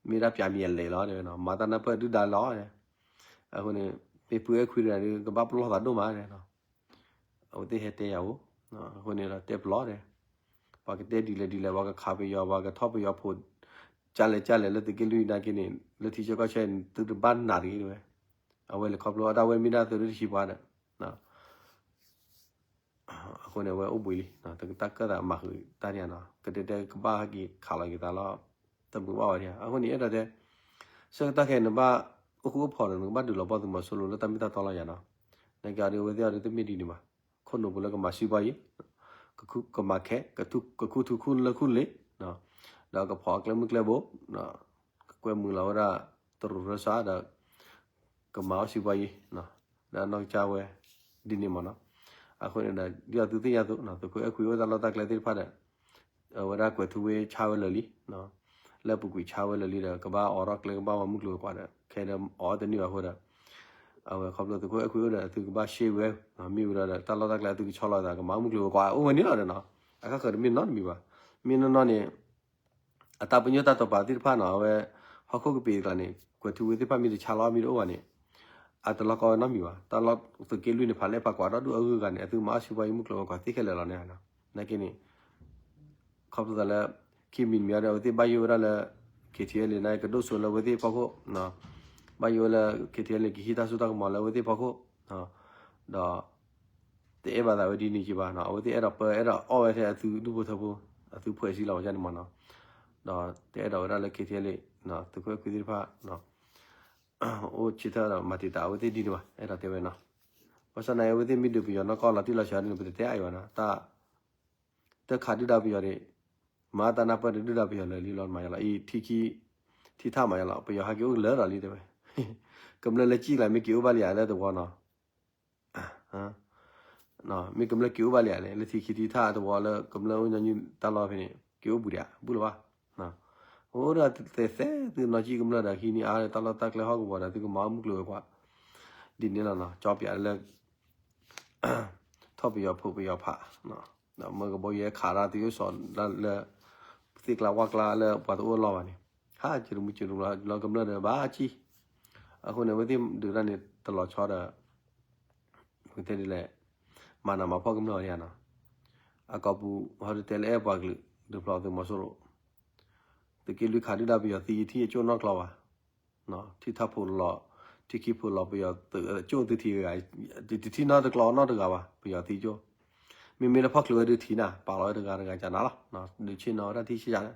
မ့ၢ်ဒၣ်ပၠးမံၤအလဲၤလီၤ တဲဝဲနီၤ မၤတၢ်နၢ်ပၢၢ်ဒုၣ်ဒါလီၤ, အဃိန့ၣ် မ့ၢ်ဖုအဲၣ်ခွံတဂၤဒု ကဘၣ်ပလီၢ်သးဒိၣ်မးတဲနီၤ, အဝဲသ့ၣ်ဟဲတဲယၤအိၣ်, အဃိန့ၣ်ဒီးတဲပလီၢ်တဲ ပှၤကတဲဒ်လဲၣ်ဒ်လဲၣ် ပှၤကခးပယီၤ ပှၤကထီၣ်ပယီၤဖိး ကၢ်လဲၣ်ကၢ်လဲၣ်လၢသုးက့လွံၢ်နာ်က့န့ၣ် လၢထံဆၢကီၢ်ဆၢန့ၣ် သုတဘၣ်နာ်တဂ့ၤတဲဝဲ, အဝဲလဲၤခီဖျိအတၢ်ဝဲမ့ၢ်ဒၣ်သုးရ့ၣ်တဆံပှၤဒီး အဃိန့ၣ် အဝဲအိၣ်ဘှံးလံ, တၢ်ကၢၣ်သးမၤဃုာ်တၢ်န့ၣ်နီၤ ကတဲတဲကဘၣ်ဟဲက့ၤခးလီၤက့ၤသးလီၤ, တမုာ်ဘၣ်ဝဲဒၣ် အဃိန့ၣ် အဲၣ်ဒိးတဲ ဆၢကတီၢ်ခဲအံၤ နဘၣ်အိၣ်ဃူအိၣ်ဖိးဒီး နကဘၣ်ဒုးလီၤဘီၣ်သုးမီၤစိရိၤလၢတၢ်မ့ၢ်တၢ်တီလီၤယၤနီၤ, နာ်က့အီၤဒု အဝဲသ့ၣ်အီၤဒုတမ့ၢ်ဒ်န့ၣ်ဘၣ်, ခိၣ်နူာ်ပူၤလၢကမၤစံးပှၤယံၤ ကမၤခဲ ကခူသူၣ်ခူၣ်လၢခူၣ်လ့ၤ ဒီးကဖီၣ်အကျဲမုၢ်ကျဲဘိ ကကွဲမုာ်လီၤဝဲဒၣ် တရူးရၢစးဒီး ကမၤအီၣ်စံးပှၤယံၤ ဒီးအနီၢ်ကစၢ်ဝဲ ဒ်န့ၣ်မ့ၢ်နီၤ, အဃိန့ၣ်ဒီး ဒ်သိးသုသ့ၣ်ညါအသိး သုးခိၣ်အဲၣ်ခွံအိၣ်တၢ်လီၢ်တၢ်ကျဲသ့ၣ်တဖၣ်ဒီး အဝဲဒၣ်ကွဲးထူဝ့ဆါဝဲလၢာ်လံ, လၢအပူၤကွံာ်ဆါဝဲလၢာ်လံဒီး ကဘၣ်အိးထီၣ်ကျဲကဘၣ်ဝဲမုၢ်ကျိၤဝဲၤကွာ်ဒီး ခဲဒီးအိးတန့ၢ်ဘၣ်အဃိဒီး အဝဲခီဖျိသုးခိၣ်အဲၣ်ခွံအိၣ်ဒီး သုကဘၣ်ရှဲဝဲ, မ့ၢ်ဝံၤဒီး တၢ်လီၢ်တၢ်ကျဲသုကဆီလီၤသး ကမၤမုၢ်ကျိၤဝဲၤကွာ် အိၣ်ဝဲန့ၣ်လီၤဒီးနီၤ, အခါဃၢၤတမ့ၢ်နီတမံၤဘၣ်, မ့ၢ်နီၢ်နီၢ်န့ၣ် အတၢ်ပညိၣ်တၢ်တိာ်ပာ်သ့ၣ်တဖၣ်နီၤ အဝဲ ဟီၣ်ခိၣ်ကပ့ၤတကျါန့ၣ် ကွဲးထူဝ့သ့ၣ်တဖၣ်မ့ၢ်တဆါလီၤမ့ၢ်တအိၣ်ဘၣ်န့ၣ် အတလီၤကီဝဲနီတမံၤဘၣ်, တၢ်လီၢ်သုးက့လွံၢ်န့ၣ် ဖးလဲၢ်ဖးကွၢ်ဒီဒူၣ်အဂုၤအဂၤန့ၣ် အသုမၤအီၣ်စံးပှၤယံၤမုၢ်ကျိၤဝဲၤကွာ်သ့ခဲလၢာ်လီၤန့ၣ်, နာ်က့န့ၣ် ခီဖျိသးလၢ ခံမံၤတမံၤအံၤဒီး အဝဲသ့ၣ်ဘၣ်ယိၣ်ဝဲဒၣ်လၢ KTLA န့ၣ် ကဒိၣ်စိလၢအဝဲသ့ၣ်ဖီခိၣ်, ဘၣ်ယိၣ်ဝဲလၢ KTLA ကဟံးတၢ်စိတၢ်ကမီၤလၢအဝဲသ့ၣ်ဖီခိၣ်, ဒီး တအဲၣ်ဘၣ်သးဝဲဒ်န့ၣ်က့ဘၣ်နီၤ, အဝဲသ့ၣ်အဲၣ်ဒိးပၢ အဲၣ်ဒိးအီၣ်ဝဲထဲအသုဒူၣ်ဖိထၢဖိ အသုဖှဲးစံလီၤဝဲဒၣ်န့ၣ်မ့ၢ်နီၤ, ဒီးတအဲၣ်ဒိးဝဲဒၣ်လၢ KTLA သုးခိၣ်အဲၣ်ခွံသ့ၣ်တဖၣ် အိၣ်ဆၢထၢၣ်ဒီးမၤတံာ်တာ်အဝဲသ့ၣ်ဒ်န့ၣ်ဘၣ်, အဲၣ်ဒိးတဲဝဲနီၤ, ဘၣ်ဆၣ်သနာ်က့ အဝဲသ့ၣ်မ့ၢ်ဒုးပယီၤနီၢ်ကီၢ်လီၤတံၢ်လီၤဆဲးဒ်န့ၣ် ပတတဲအါအံၤဘၣ်နီၤ, တၢ် တခးဒုၣ်ဒါပယီၤန့ၣ် မၤတၢ်နၢ်ပၢၢ်ဒီးဒုၣ်ဒါပယီၤလၢာ်လံလီၤမးယလီၤ, အံၤထံခံ ထံထၣ်မးယလီၤ, ပယီၤဟဲက့ၤအိၣ်လၢာ်ဒီးလံတဲဝဲ, ကမျၢၢ်လၢကံၣ်ကျါမ့ၢ်က့ၤအိၣ်ဘၣ်လံဧါလၢသဝီနီၤ, မ့ၢ်ကမျၢၢ်က့ၤအိၣ်ဘၣ်လံဧါန့ၣ် လၢထံခံထံထၣ်တဝီလၢကမျၢၢ်အိၣ်ညီနုၢ်တၢ်လီၢ်ဖဲန့ၣ် က့ၤအိၣ်ဘူးဒံးဧါ ဘူးလၢၤဘၣ်. အိၣ်ဒီးသဲသဲသုနီၢ်ကံၣ်ကမျၢၢ်ဒီး ဟံးန့ၢ်အါတၢ်လီၢ်တၢ်ကျဲဟီၣ်ကဝီၤဒီး သုကမၤအီၣ်မုၢ်ကျိၤဝဲၤကွာ် ဒ်န့ၣ်လီၤနီၤ. ကၠီပၠးလၢ ထီၣ်ပယီၤဖိးပယီၤဖး ဒီးမၢကဘီယူၤဟဲခးတၢ်သုးအိၣ်စီၤလၢ သ့ၣ်ကျါဝၣ်ကျါလၢပှၤတအိၣ်အလီၢ်ဘၣ်န့ၣ် ဟးကရူမူကရူလီၤ လီၤကမျၢၢ်ဒီးဘၣ်ကံၣ်. အဃိန့ၣ် အဝဲသ့ၣ်ဒုးတၢ်န့ၣ်တလီၤဆီဒီး ပကတဲဒ်လဲၣ် မၤနးမၤဖှီၣ်ကမျၢၢ်အီၤဒံးဧါနီၤ. အကိာ်ပူၤ ဟီဒုးတဲလၢအဲၣ်ပှၤကလုာ် ဒုးဖျီသုးမီၤစိရိၤ သုးက့လွံၢ်ခးဒုၣ်ဒါပယီၤသံယထံၣ်အကၠိၣ်နီတကျိၤဘၣ် ထံထီၣ်ဖိးလီၤ ထံခံဖိးလီၤ ပယီၤသုးကၠိၣ်သုထံဂၤ တထံၣ်နီတကျိၤနီတဂၤဘၣ် ပယီၤသံကၠိၣ်. မ့မ့ၢ်လၢဖီၣ်ချၢဝဲဒုးထံၣ်နၤ ပာ်လီၤဝဲတဂၤတဂၤကနၤလီၤ ဒုးဆ့ၣ်နီၤဝဲဒၣ်ထံဆ့ၣ်ယၤ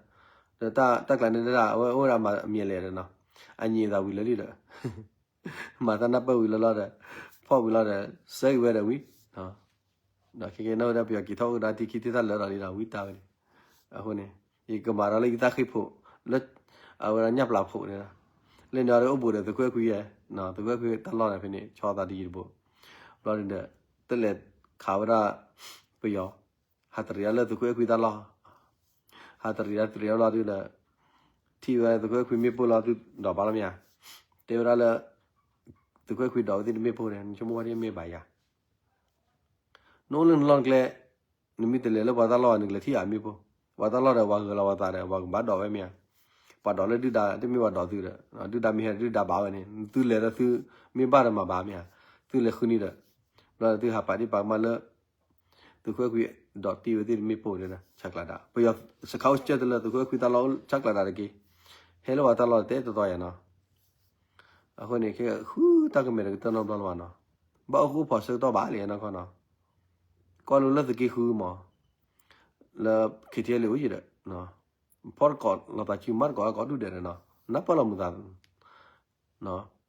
ဒီးတၢ်ကျးန့ၣ်ဒၣ် အဝဲအိၣ်ဝဲဒၣ်မၤအမဲာ်လဲၣ်ဒီးနီၤ အညံၤအသးဝံၤလၢလံဒီး မၤတၢ်နၢ်ပၢၢ်ဝံၤလီၤလီၤဒီး ဖီၣ်ဝံၤလီၤဒီး စဲက့ၤဝဲဒီးဝံၤ ဒီးခဲကဲနီၣ်ဝဲဒၣ်ပယီၤက့ၤထီၣ်အိၣ်ကဒါထံခံထံၣ်တၢ်လၢာ်ဒီးဒ်ဒီးဝံတၢ်ဝဲန့ၣ်. အဃိန့ၣ် ယကမၤဒီးလၢယတၢ်ဃ့ၢ်ဖိး လၢ အဝဲဒၣ်ညၣ်ပျၢၤဖိးန့ၣ်လီၤ. လၢန့ၣ်အီၤဒီးအိၣ်ဘူးဒီးသုးခိၣ်အဲၣ်ခွံယဲၢ် သုးခိၣ်အဲၣ်ခွံတၢ်လီၢ်န့ၣ်ဖဲန့ၣ် ဆီသးတယံၤတဘိ ဘျီန့ၣ်ဒီး တလဲၤခးဝဲဒၣ် ပယီၤ ဟးတရံးဒၣ်လၢသုးခိၣ်အဲၣ်ခွံတၢ်လီၢ် ဟးတရံးဒၣ်တရံးဒၣ်လီၤဒုးဒီး ထံၣ်ဝဲသုးခိၣ်အဲၣ်ခွံမ့ၣ်ပိၢ်လီၤဒုးဒီးဘၣ်လီၤမ့ၢ်ဧါ. တဲဝဲဒၣ်လၢ သုးခိၣ်အဲၣ်ခွံဒီးဝဲသ့ၣ်တမ့ၣ်ပိၢ်န့ၣ် နဆိကမိၣ်ဝဲဒၣ်မ့ၢ်ဘၣ်ယၤ နအိၣ်လၢနလီၢ်နကျဲ နမ့ၢ်တလဲၤလၢပှၤတၢ်လီၢ်ဘၣ် နကလဲၤထံၣ်အမ့ၣ်ပိၢ် ပှၤတၢ်လီၢ်ဒီးပှၤဂၢၤလီၤပှၤသးဒီး ပှၤကဘၣ်ဒိးဝဲမ့ၢ်ဧါ. ပှၤဒိးလၢဒုၣ်ဒါ တမ့ၢ်ပှၤဒိးသုဒီး ဒုၣ်ဒါမ့ၢ်ဟဲဒုၣ်ဒါဘၣ်ဝဲန့ၣ် သုလဲၤဒီးသုမ့ၢ်ဘၣ်ဒီးမၤဘၣ်မ့ၢ်ဧါ. သုလဲၤဃုန့ၣ်ဒီး ဘျီသုဟးပာ်ဒ့ၣ်ပာ်ကမၣ်လၢ သုးခိၣ်အဲၣ်ခွံဒီးတ့ၢ်ဝဲသ့ၣ်တမ့ၣ်ပိၢ်န့ၣ်ဒီး ဆဲးကျိးဒၣ် ပယီၤစခါအိၣ်ကၢၢ်တလၢ သုးခိၣ်အဲၣ်ခွံတၢ်လီၢ်အိၣ်ဆဲးကျိးဒၣ်တက့ၢ်. ဟဲလၢပှၤတၢ်လီၢ်တဲတီတီယၤနီၤ. အဃိန့ၣ် ခဲဃုတၢ်ကမဲာ်တကတၢၢ်နီတဘျီလၢၤဘၣ်နီၤ. ဘၣ်အိၣ်ဃူအိၣ်ဖိးဆၢကတီၢ်ဘၣ်လံနီၢ်ခီနီၤ. ကွၢ်လိလၢသုးက့ဃုမး လၢ ခ့ထံအဲလ့ၣ်အိၣ်ယံၤဒီး ဖီၣ်တကိးလီၤသးစုမၤတကိးအကိးဒုၣ်ဒဲးဒီးနီၤ နၢ်ပၢၢ်လီၤမုာ်သး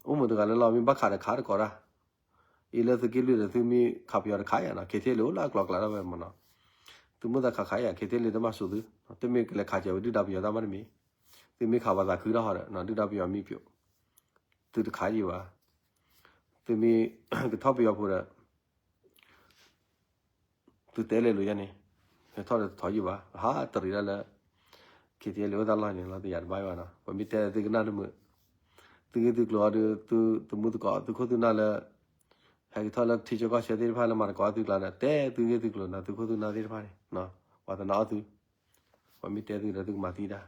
အိၣ်မုာ်တဂၤလၢလီၢ် မ့ၢ်ဘၣ်ခးဒီးခးတကိးတၢ် အံၤလၢသုးက့လွံၢ်ဒီးသုမ့ၢ်ခးပယီၤတခးယၤနီၤ ခ့ထံအဲလ့ၣ်အိၣ်လၢအကျိၤကျဲဒၣ်ဝဲမးနီၤ. သုမုၢ်သးခးခးယၤ ခ့ထံအဲလ့ၣ်တမၤစၢၤသု တမ့ၢ်ကလဲၤခးစၢၤဝဲဒုၣ်ဒါပယီၤတၢ်မးတမံၤ သုမ့ၢ်ခးပှၤသးခုတၢ်ဟီဒီး ဒုၣ်ဒါပယီၤမံပျိး သုတခးယံၤဘၣ် သုမ့ၢ်ကထီၣ်ပယီၤဖိဒီး သုတဲလဲၤလိာ်ယၤန့ၣ် ဟဲထီၣ်ဒီးတထီၣ်ယံၤဘၣ် ဟးတရံးဒၣ်လၢ ခ့ထံအဲလ့ၣ်အိၣ်တၢ်လီၢ်န့ၣ်လီၤ တယာ်တဘၣ်ဘၣ်နီၤ ပမ့ၢ်တဲသုကနၣ်တမုာ် သုဂ့ၢ်သုကျိၤအီၤဒီး သုသမူသကိး သုခိၣ်သုနၢ်လၢ ဟဲက့ၤထီၣ်လၢထံဆၢကီၢ်ဆၢသ့ၣ်တဖၣ်လၢမၤသကိးသုကျါဒီး တဲသုဂ့ၢ်သုကျိၤနီၤ သုခိၣ်သုနၢ်သ့ၣ်တဖၣ်န့ၣ် ပှၤသနာ်အီၣ်သု ပှၤမ့ၢ်တဲသုဒီးသုကမၤသံတၢ်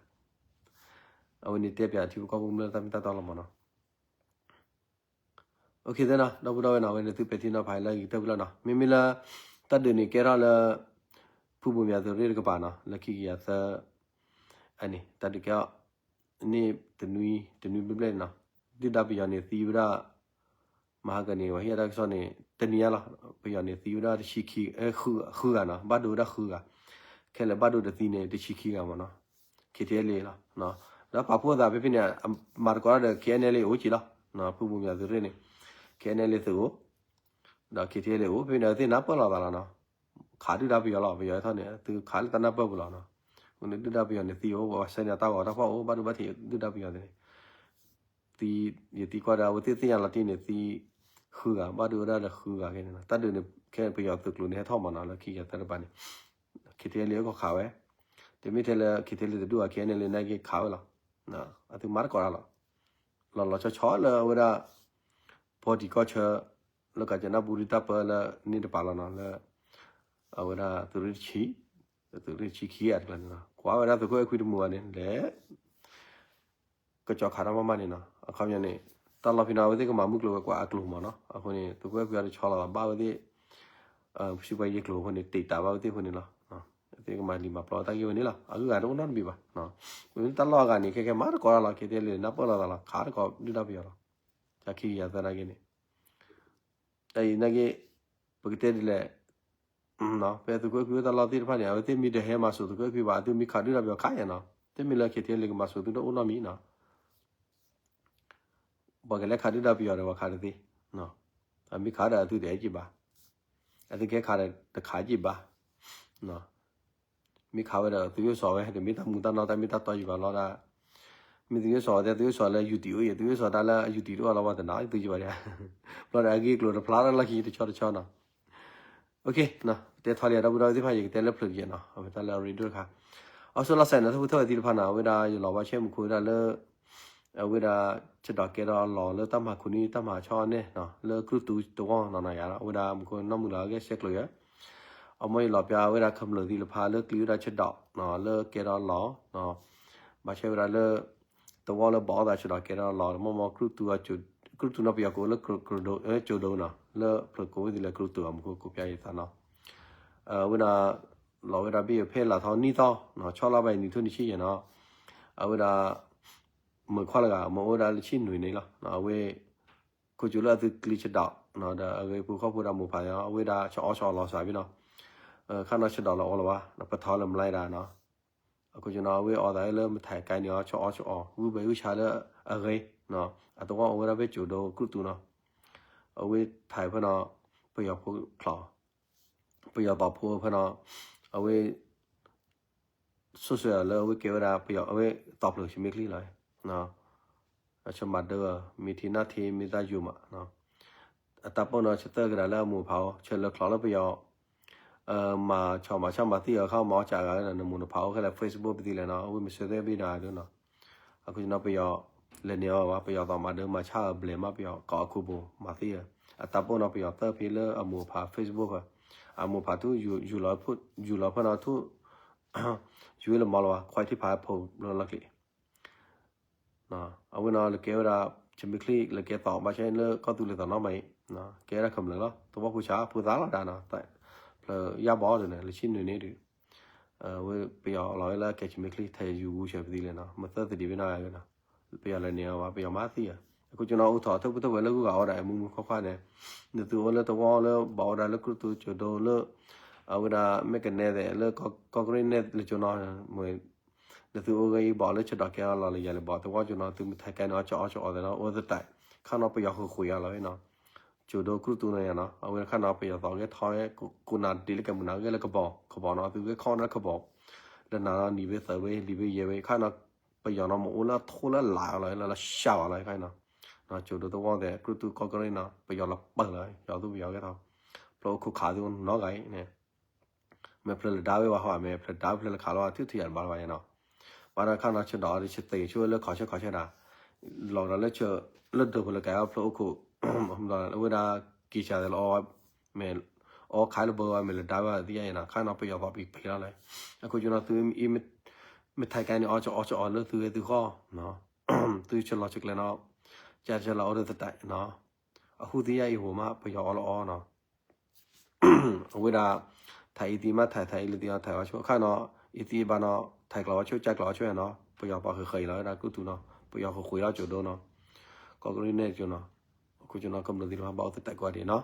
အဝဲန့ၣ်တဲပၠးထံဖိကီၢ်ဖိကမျၢၢ်တၢ်မ့ၢ်တၢ်တီလီၤမးနီၤ. အိၣ်ခ့သ့နီၤ ဒီပုၢ်ဒီဝဲၢ်နီၤ အဝဲန့ၣ်သုပဲာ်ထံနီၤဖးလၢဂ့ၤကတၢၢ်ဖုလီၤနီၤ မ့မ့ၢ်လၢ တၢ်ဒုးန့ၣ်ကဲထီၣ်လၢ ဖုဘိးမၠးသုးရ့ၣ်တကပၤနီၤ လၢခံကယၤသၢ အန့ၣ် တၢ်ဒုးကဲထီၣ် န့ၣ်တနွံ တနွံဘျဲၣ်ဘျဲၣ်န့ၣ်နီၤ ဒုၣ်ဒါပယီၤန့ၣ်သံဝဲဒၣ် မဟါကန့ၣ် ပှၤဟ့ၣ်အတၢ်ကစီၣ်န့ၣ် တနံၤညါလီၤ ပယီၤန့ၣ်သံဝဲဒၣ်တဆံခံ ဃုဂၤနီၤ ဘၣ်ဒိဝဲဒၣ်ဃုဂၤ ခဲလၢာ်ဘၣ်ဒိတသံန့ၣ် တဆံခံဂၤမးနီၤ ခ့ထံအဲလ့ၣ်လီၤ ဒီးပာ်ဖှိၣ်သးဖဲဖဲန့ၣ် မၤသကိးတၢ်ဒီး ခ့အဲန့ၣ်လ့ၣ်အိၣ်က့ၤလီၤ ဖုဘိးမၠးသုးရ့ၣ်န့ၣ် ခ့အဲန့ၣ်လ့ၣ်သုးအိၣ် ဒီးခ့ထံအဲလ့ၣ်အိၣ် ဖဲဖဲန့ၣ်သုနၢ်ပၢၢ်လိာ်သးလီၤနီၤ ခးဒုၣ်ဒါပယီၤလီၤ ပယီၤဟဲထီၣ်န့ၣ် သုခးလၢတၢ်နၢ်ပၢၢ်ပူၤလီၤနီၤ အဃိန့ၣ်ဒုၣ်ဒါပယီၤန့ၣ်သံအိၣ် ပှၤဆဲးန့ၢ်တၢ်ဂီၤတၢ်ဖီၣ်အိၣ် ဘၣ်ဒိဘၣ်ထံးဒုၣ်ဒါပယီၤန့ၣ် သံ ယသံကွၢ်ဒီး အဝဲသ့ၣ်သ့ၣ်ညါလီၤတံၢ်န့ၣ်သံ ဃုဂၤ ဘၣ်ဒိဝဲဒၣ်ဒီးဃုဂၤခဲန့ၣ်နီၤ တၢ်ဒုးန့ၣ် ခဲပယီၤသုးကျိၤန့ၣ်ဟဲထီၣ်မးနီၤ လၢခံကယၤသၢတပၤန့ၣ် ခ့ထံအဲလ့ၣ်အကီၢ်ခးဝဲ တမ့ၢ်ထဲလၢ ခ့ထံအဲလ့ၣ်တဒူၣ်အ ခ့အဲန့ၣ်လ့ၣ်နာ်က့ခးဝဲလီၤ အသုမၤတကိးတၢ်လီၤ လီၤလီၤဆီဆီလၢအဝဲဒၣ် ဖီတံၤကီၢ်ဆၢ လၢကၠၤနၣ်ဘူရံတၢ်ပၢလၢန့ၣ်တပၤလီၤနီၤ လၢ အဝဲဒၣ်သုးရ့ၣ်တဆံ သုးရ့ၣ်တဆံခံဂၤတကျါန့ၣ်နီၤ ကွၢ်ဝဲဒၣ်သုးခိၣ်အဲၣ်ခွံတမုာ်ဘၣ်န့ၣ် လဲၤ ကစီၤခးတၢ်မးမးန့ၣ်နီၤ အခီပညီန့ၣ် တၢ်လီၢ်ဖဲနီၤ အဝဲသ့ၣ်ကမၤမုၢ်ကျိၤဝဲၤကွာ်အကျိၤမးနီၤ အဃိန့ၣ် သုးခိၣ်အဲၣ်ခွံအီၤတဆီလီၤဘၣ် ဘၣ်ဝဲသ့ၣ် စံးပှၤယ့ၢ်ကျိၤအဃိန့ၣ် တ့ၢ်တၢ်ဘၣ်ဝဲသ့ၣ်အဃိန့ၣ်လီၤ အဝဲသ့ၣ်ကမၤလံာ်မၤပျီတၢ်ဂ့ၢ်ဝဲန့ၣ်လီၤ အဂုၤအဂၤတအိၣ်နီတမံၤဘၣ် တၢ်လီၢ်အဂၤန့ၣ် ခဲခဲမၤတကိးတၢ်လီၤ ခ့ထံအဲလ့ၣ်နၢ်ပၢၢ်လိာ်သးလီၤ ခးတကိးဒုၣ်ဒါပယီၤလီၤ ကၠၤခံကယၤသၢနာ်က့န့ၣ် တၢ်အံၤနာ်က့ ပကတဲဒ်လဲၣ် ဖဲသုးခိၣ်အဲၣ်ခွံအိၣ်တၢ်လီၢ်သ့ၣ်တဖၣ်န့ၣ် အဝဲသ့ၣ်မ့ၢ်တဟဲမၤစိာ်သုးခိၣ်အဲၣ်ခွံဘၣ် အသုမ့ၢ်ခးဒုၣ်ဒါပယီၤခးယၤနီၤ တမ့ၢ်လၢ ခ့ထံအဲလ့ၣ် ကမၤစိာ်သုတအိၣ်နီတမံၤနီၤ ပှၤကလဲၤခးဒုၣ်ဒါပယီၤဒီးပှၤခးတသ့ အမ့ၢ်ခးဒီးအသုတအဲၣ်က့ၤဘၣ် အသုကဲခးဒီးတခးက့ၤဘၣ် မ့ၢ်ခးဝဲဒီးသုးဂ့ၢ်စီၤဝဲ တမ့ၢ်တၢ်မူတၢ်နီၢ်တၢ်မ့ၢ်တၢ်တီယံၤဘၣ်လီၤဒၣ် မ့ၢ်သုးဂ့ၢ်စီၤဝဲ သုးဂ့ၢ်စီၤလၢ ယူၣ်တံၢ် အိၣ်ယံၤ သုးဂ့ၢ်စီၤတၢ်လၢအယူၣ်တံၢ်တအိၣ်လီၤ ပှၤတနာ်သုယံၤဘၣ်ဒၣ် ဘျီဒီးအဂ့ၢ်ကျိၤတဖျါထီၣ်လီၢ်ခံတဆီတဆီနီၤ ကတဲထီၣ်လံ ဒီပုၢ်ဒီဝဲၢ်သ့ၣ်တဖၣ် ယကတဲလၢဖျၢၣ်တယဲၢ်နီၤ အဝဲတၢ်လၢအရ့ဒိၣ်တခါ အီစၢၤလီၤစဲးန့ၣ် ထီၣ်ဖိထီၣ်ဝဲသ့ၣ်တဖၣ်နီၤ အဝဲဒၣ်ယလီၤဘၣ်ဆဲးမူခိၣ်ဝဲဒၣ်လၢ အဝဲဒၣ် ဆဒိးကဲထီၣ်အလီၢ်လၢတၢ်မၤခိၣ်နံၣ် တၢ်မၤဆီန့ၣ် လၢကြုၢ်တူသဝီနီၤနီၤယၤ အဝဲဒၣ်မူခိၣ်နီၢ်မုၢ်လၢအဂဲၤဆဲးကျိၤယဲၢ် အမ့ၢ်ယလီၤပျၢ်ဝဲဒၣ်ခမျၢၢ်သ့ၣ်တဖၣ်လၢကျံဝဲဒၣ်ဆဒိး လၢကဲထီၣ်အလီၢ် ဘၣ်ဆဲးဝဲဒၣ်လၢ သဝီလၢဘၣ်အီၣ်သးဆဒိးကဲထီၣ်အလီၢ် မ့ၢ်မ့ၢ်ကြုၢ်တူနီၤ ပယီၤကိးလၢ ကၠိၤဒိနီၤ လၢဖျၢၣ်ကိးဝဲသ့ၣ်လၢကြုၢ်တူအမူခိၣ် ကိးပျၢ်ယသးနီၤ အဝဲဒၣ် လီၤဝဲဒၣ်ဘ့ၣ်ယိၤဖဲလၢ်ထီၣ်နံၣ်သီ ဆီလီၤဘၣ်အံၤနံၣ်ထူၣ်နံၣ်ဆံယဲၢ်နီၤ အဝဲဒၣ် မုၣ်ခွါလၢဂၤ မ့ၢ်အိၣ်ဝဲဒၣ်လၢဆံနွံန့ၣ်လီၤ အဝဲ ခိၣ်ကၠူလၢအသုကျံဆဒိး ဒီးအဂ့ၢ်ပူၤခီၣ်ဖိဒီးမိၢ်ဖး အဝဲဒၣ်ဆအီၣ်ဆအီလီၤစှၤဘ့ၣ်နီၤ ခါနီၤဆဒိးလီၤအီလီၤဘၣ် ပထီၣ်လၢမလါဒၣ်နီၤ အခိၣ်ကၠူနီၤ အဝဲအီၣ်သးလၢမုၢ်ထါကါန့ၣ်အီၤ ဆအီၣ်ဆအီ ဂုၢ်ဘဲဂုၢ်ဆါလၢအဂ့ၤ အသဝီအိၣ်ဝဲဒၣ်ဖဲကၠိၤဒိကြုၢ်တူနီၤ အဝဲထံၣ်ဖဲနီၤ ပယီၤဖိချီၣ် ပယီၤသီဖိဖဲနီၤ အဝဲ ဆိၣ်ဆၢလၢအဝဲကဲဝဲဒၣ်ပယီၤ အဝဲတီၢ်ဖျိးဆံမ့ၢ်ချံလီၤ ဆၢမၤဒၢ မ့ၢ်ထံနၢ်ထံမ့ၢ်သၣ်ယိၤမး အတၢ်ပိာ်နီၤ ဆၢသၢကဒါလၢအမိၢ်ဖးအိၣ် ဆၢလၢချီၣ်လၢပယီၤ မၤဆီၣ်မၤဆၣ်မၤသံအီၤခါ မၤအီၣ်ကးဂၤလၢနမိၢ်နဖးအိၣ်ခဲလၢာ် Facebook ပသံလဲၣ်နီၤ အဝဲမ့ၢ်ဆၢသၢဘ့ၣ်နၤဒၣ်နီၤ အဃိနီၤ ပယီၤလဲၤန့ၢ်အီၤဘၣ် ပယီၤသီမၤဒၢမၤဆၣ်အဘျဲၣ်မး ပယီၤကိးအခိၣ်ပူၤမၤသံအီၤ အတၢ်ပိာ်နီၤ ပယီၤသၢဖဲလၢအမိၢ်ဖး Facebook အမိၢ်ဖးထူ ယူၤလီၤဖဲနီၤထူ ယူၤလၢမၤလီၤဘၣ် ခွဲးထံဖးဖိလၢလီၢ်ကျံ အဝဲနီၤ လၢကဲဝဲဒၣ် ဆံမ့ၢ်ချံ လၢကဲသီ ဘၣ်ဆၣ်လၢကီၢ်သူလ့ၤသီနီတမံၤ ကဲဒၣ်ခမျၢၢ်လီၤ သဝီဖိဆး ဖိသၣ်လီၤဒၣ်နီၤ ဖျၢၣ်ယါဘီဒ်န့ၣ် လၢဆံနွံန့ၣ်ဒုး ဝဲပယီၤလီၤဝဲလၢကဲဆံမ့ၢ်ချံ ထဲယူၤဂူၤဆဲးပသံလဲၣ်နီၤ မ့ၢ်သၢသဒံးဘ့ၣ်နီၤနီၤ ပယီၤလဲၤန့ၢ်အီၤဘၣ် ပယီၤမၤသံအီၤ အခိၣ်ကၠူနီၤ အိၣ်ထီၣ်ထၢၣ်ဖုထၢၣ်ဝဲလၢဂုၤဂၤအီၣ်ဒၣ်အမူမူခီခီန့ၣ် နသုအိၣ်လၢသဝီလၢဘၣ်အီၣ်ဒၣ်လၢ ကြုၢ်တူကၠိၤဒိလၢ အဝဲဒၣ်မ့ၢ်ကနဲသဲးလၢ ကီၢ်ကရ့ၣ်နဲၣ်လၢကၠိနီၤ နသုအိၣ်ဂ့ၤအံၤဘၣ်လၢဆဒိးကဲအီၤလီၢ်လၢယၤလၢဘၣ် သဝီကၠိနီၤ သုမ့ၢ်ထဲကဲန့ၣ် အီၣ်ဆအီၣ်ဆအီၣ်သဲးနီၤ အိၣ်သတး ခါနီၤပယီၤဃုာ်ဃုာ်အီၤလီၤနီၤ ကၠိၤဒိကြုၢ်တူန့ၣ်ယါနီၤ အဝဲခါနီၤပယီၤသီဂဲၤထီၣ်ဝဲ ကိးနၤဒ်လၢကဲမုၢ်နၤဂဲၤလၢကဘီ ကဘီနီၤ သုဂဲၤခီနၤကဘီ လၢနၤနီၤနံၤဘ့ၣ်သၢဘ့ၣ်လံၤဘ့ၣ်ယဲၢ်ဘ့ၣ် ခါနီၤ ပယီၤနီၤ မ့ၢ်အိၣ်လၢအထိၣ်လၢလာ်လီၤ လၢလၢရှါဝဲလီၤခါနီၤ ကၠိၤဒိသဝီသဲး ကြုၢ်တူကီၢ်ကရ့ၣ်နီၤ ပယီၤလီၤပၢၢ်လီၤ ယီၤသူပယီၤဂဲၤထီၣ် ဖျိအိၣ်ခိၣ်ခးသုနီၤဂၤအံၤန့ၣ် မ့ၢ်ဖျၢၣ်လၢဒါဝဲဝဲဟီ မ့ၢ်ဖျၢၣ်ဒါဖျၢၣ်လၢခးလီၤ ထုးထံၣ်ယၤတဘၣ်လၢၤဘၣ်ယဲနီၤ ဘၣ်ဒီးခါနီၤ ဆဒိးအီၤဒ်ဆသ့ၣ်ဆိဝဲလၢခီၣ်ဆၢခီၣ်ဆၢဒၣ် လီၤကဒီးလၢဆၢ လၢဒိၣ်ဖိလၢကဲအီၤဖျိအိၣ်ခိၣ် အဝဲဒၣ်က့ၤစၢ်သဲးလီၤအီၤ မ့ၢ်အီခးလၢဘၢဝဲ မ့ၢ်လၢဒါဝဲသံယါယဲနီၤ ခါနီၤပယီၤသီပံၤပံၤလီၤလဲၣ် အခိၣ်ကၠူနီၤ သု မ့ၢ်ထဲကဲန့ၣ် အီၣ်ဆအီၣ်ဆအီၣ်လၢသုဂဲၤသုဃီ သုဆလီၤဆကျဲနီၤ ကၢ်ဆလီၤအိၣ်ဒီးသတးနီၤ အဟူသံယါအံၤဟိၣ်မး ပယီၤအီၣ်လီၤအီနီၤ အဝဲဒၣ် ထဲးအံၤသံမး ထဲး ထဲးအံၤလၢသံအီၤ ထဲးအီၤဆိ အခါနီၤ အံၤသံအံၤဘၣ်နီၤ ထဲးကျိးဝဲဆိ ကၢ်ကျိးဝဲဆိနီၤ ပယီၤပှၤဃ့ဃ့အံၤလီၤဝဲဒၣ် ကြုၢ်တူနီၤ ပယီၤဃုာ်ဃုာ်လီၤကၠိၤဒိနီၤ ကီၢ်ကရ့ၣ်နဲၣ်ကၠိနီၤ အခိၣ်ကၠူနီၤ ကမျၢၢ်သ့ၣ်တဖၣ်ဘၣ်အိၣ်သတးကိးဂၤဒဲးနီၤ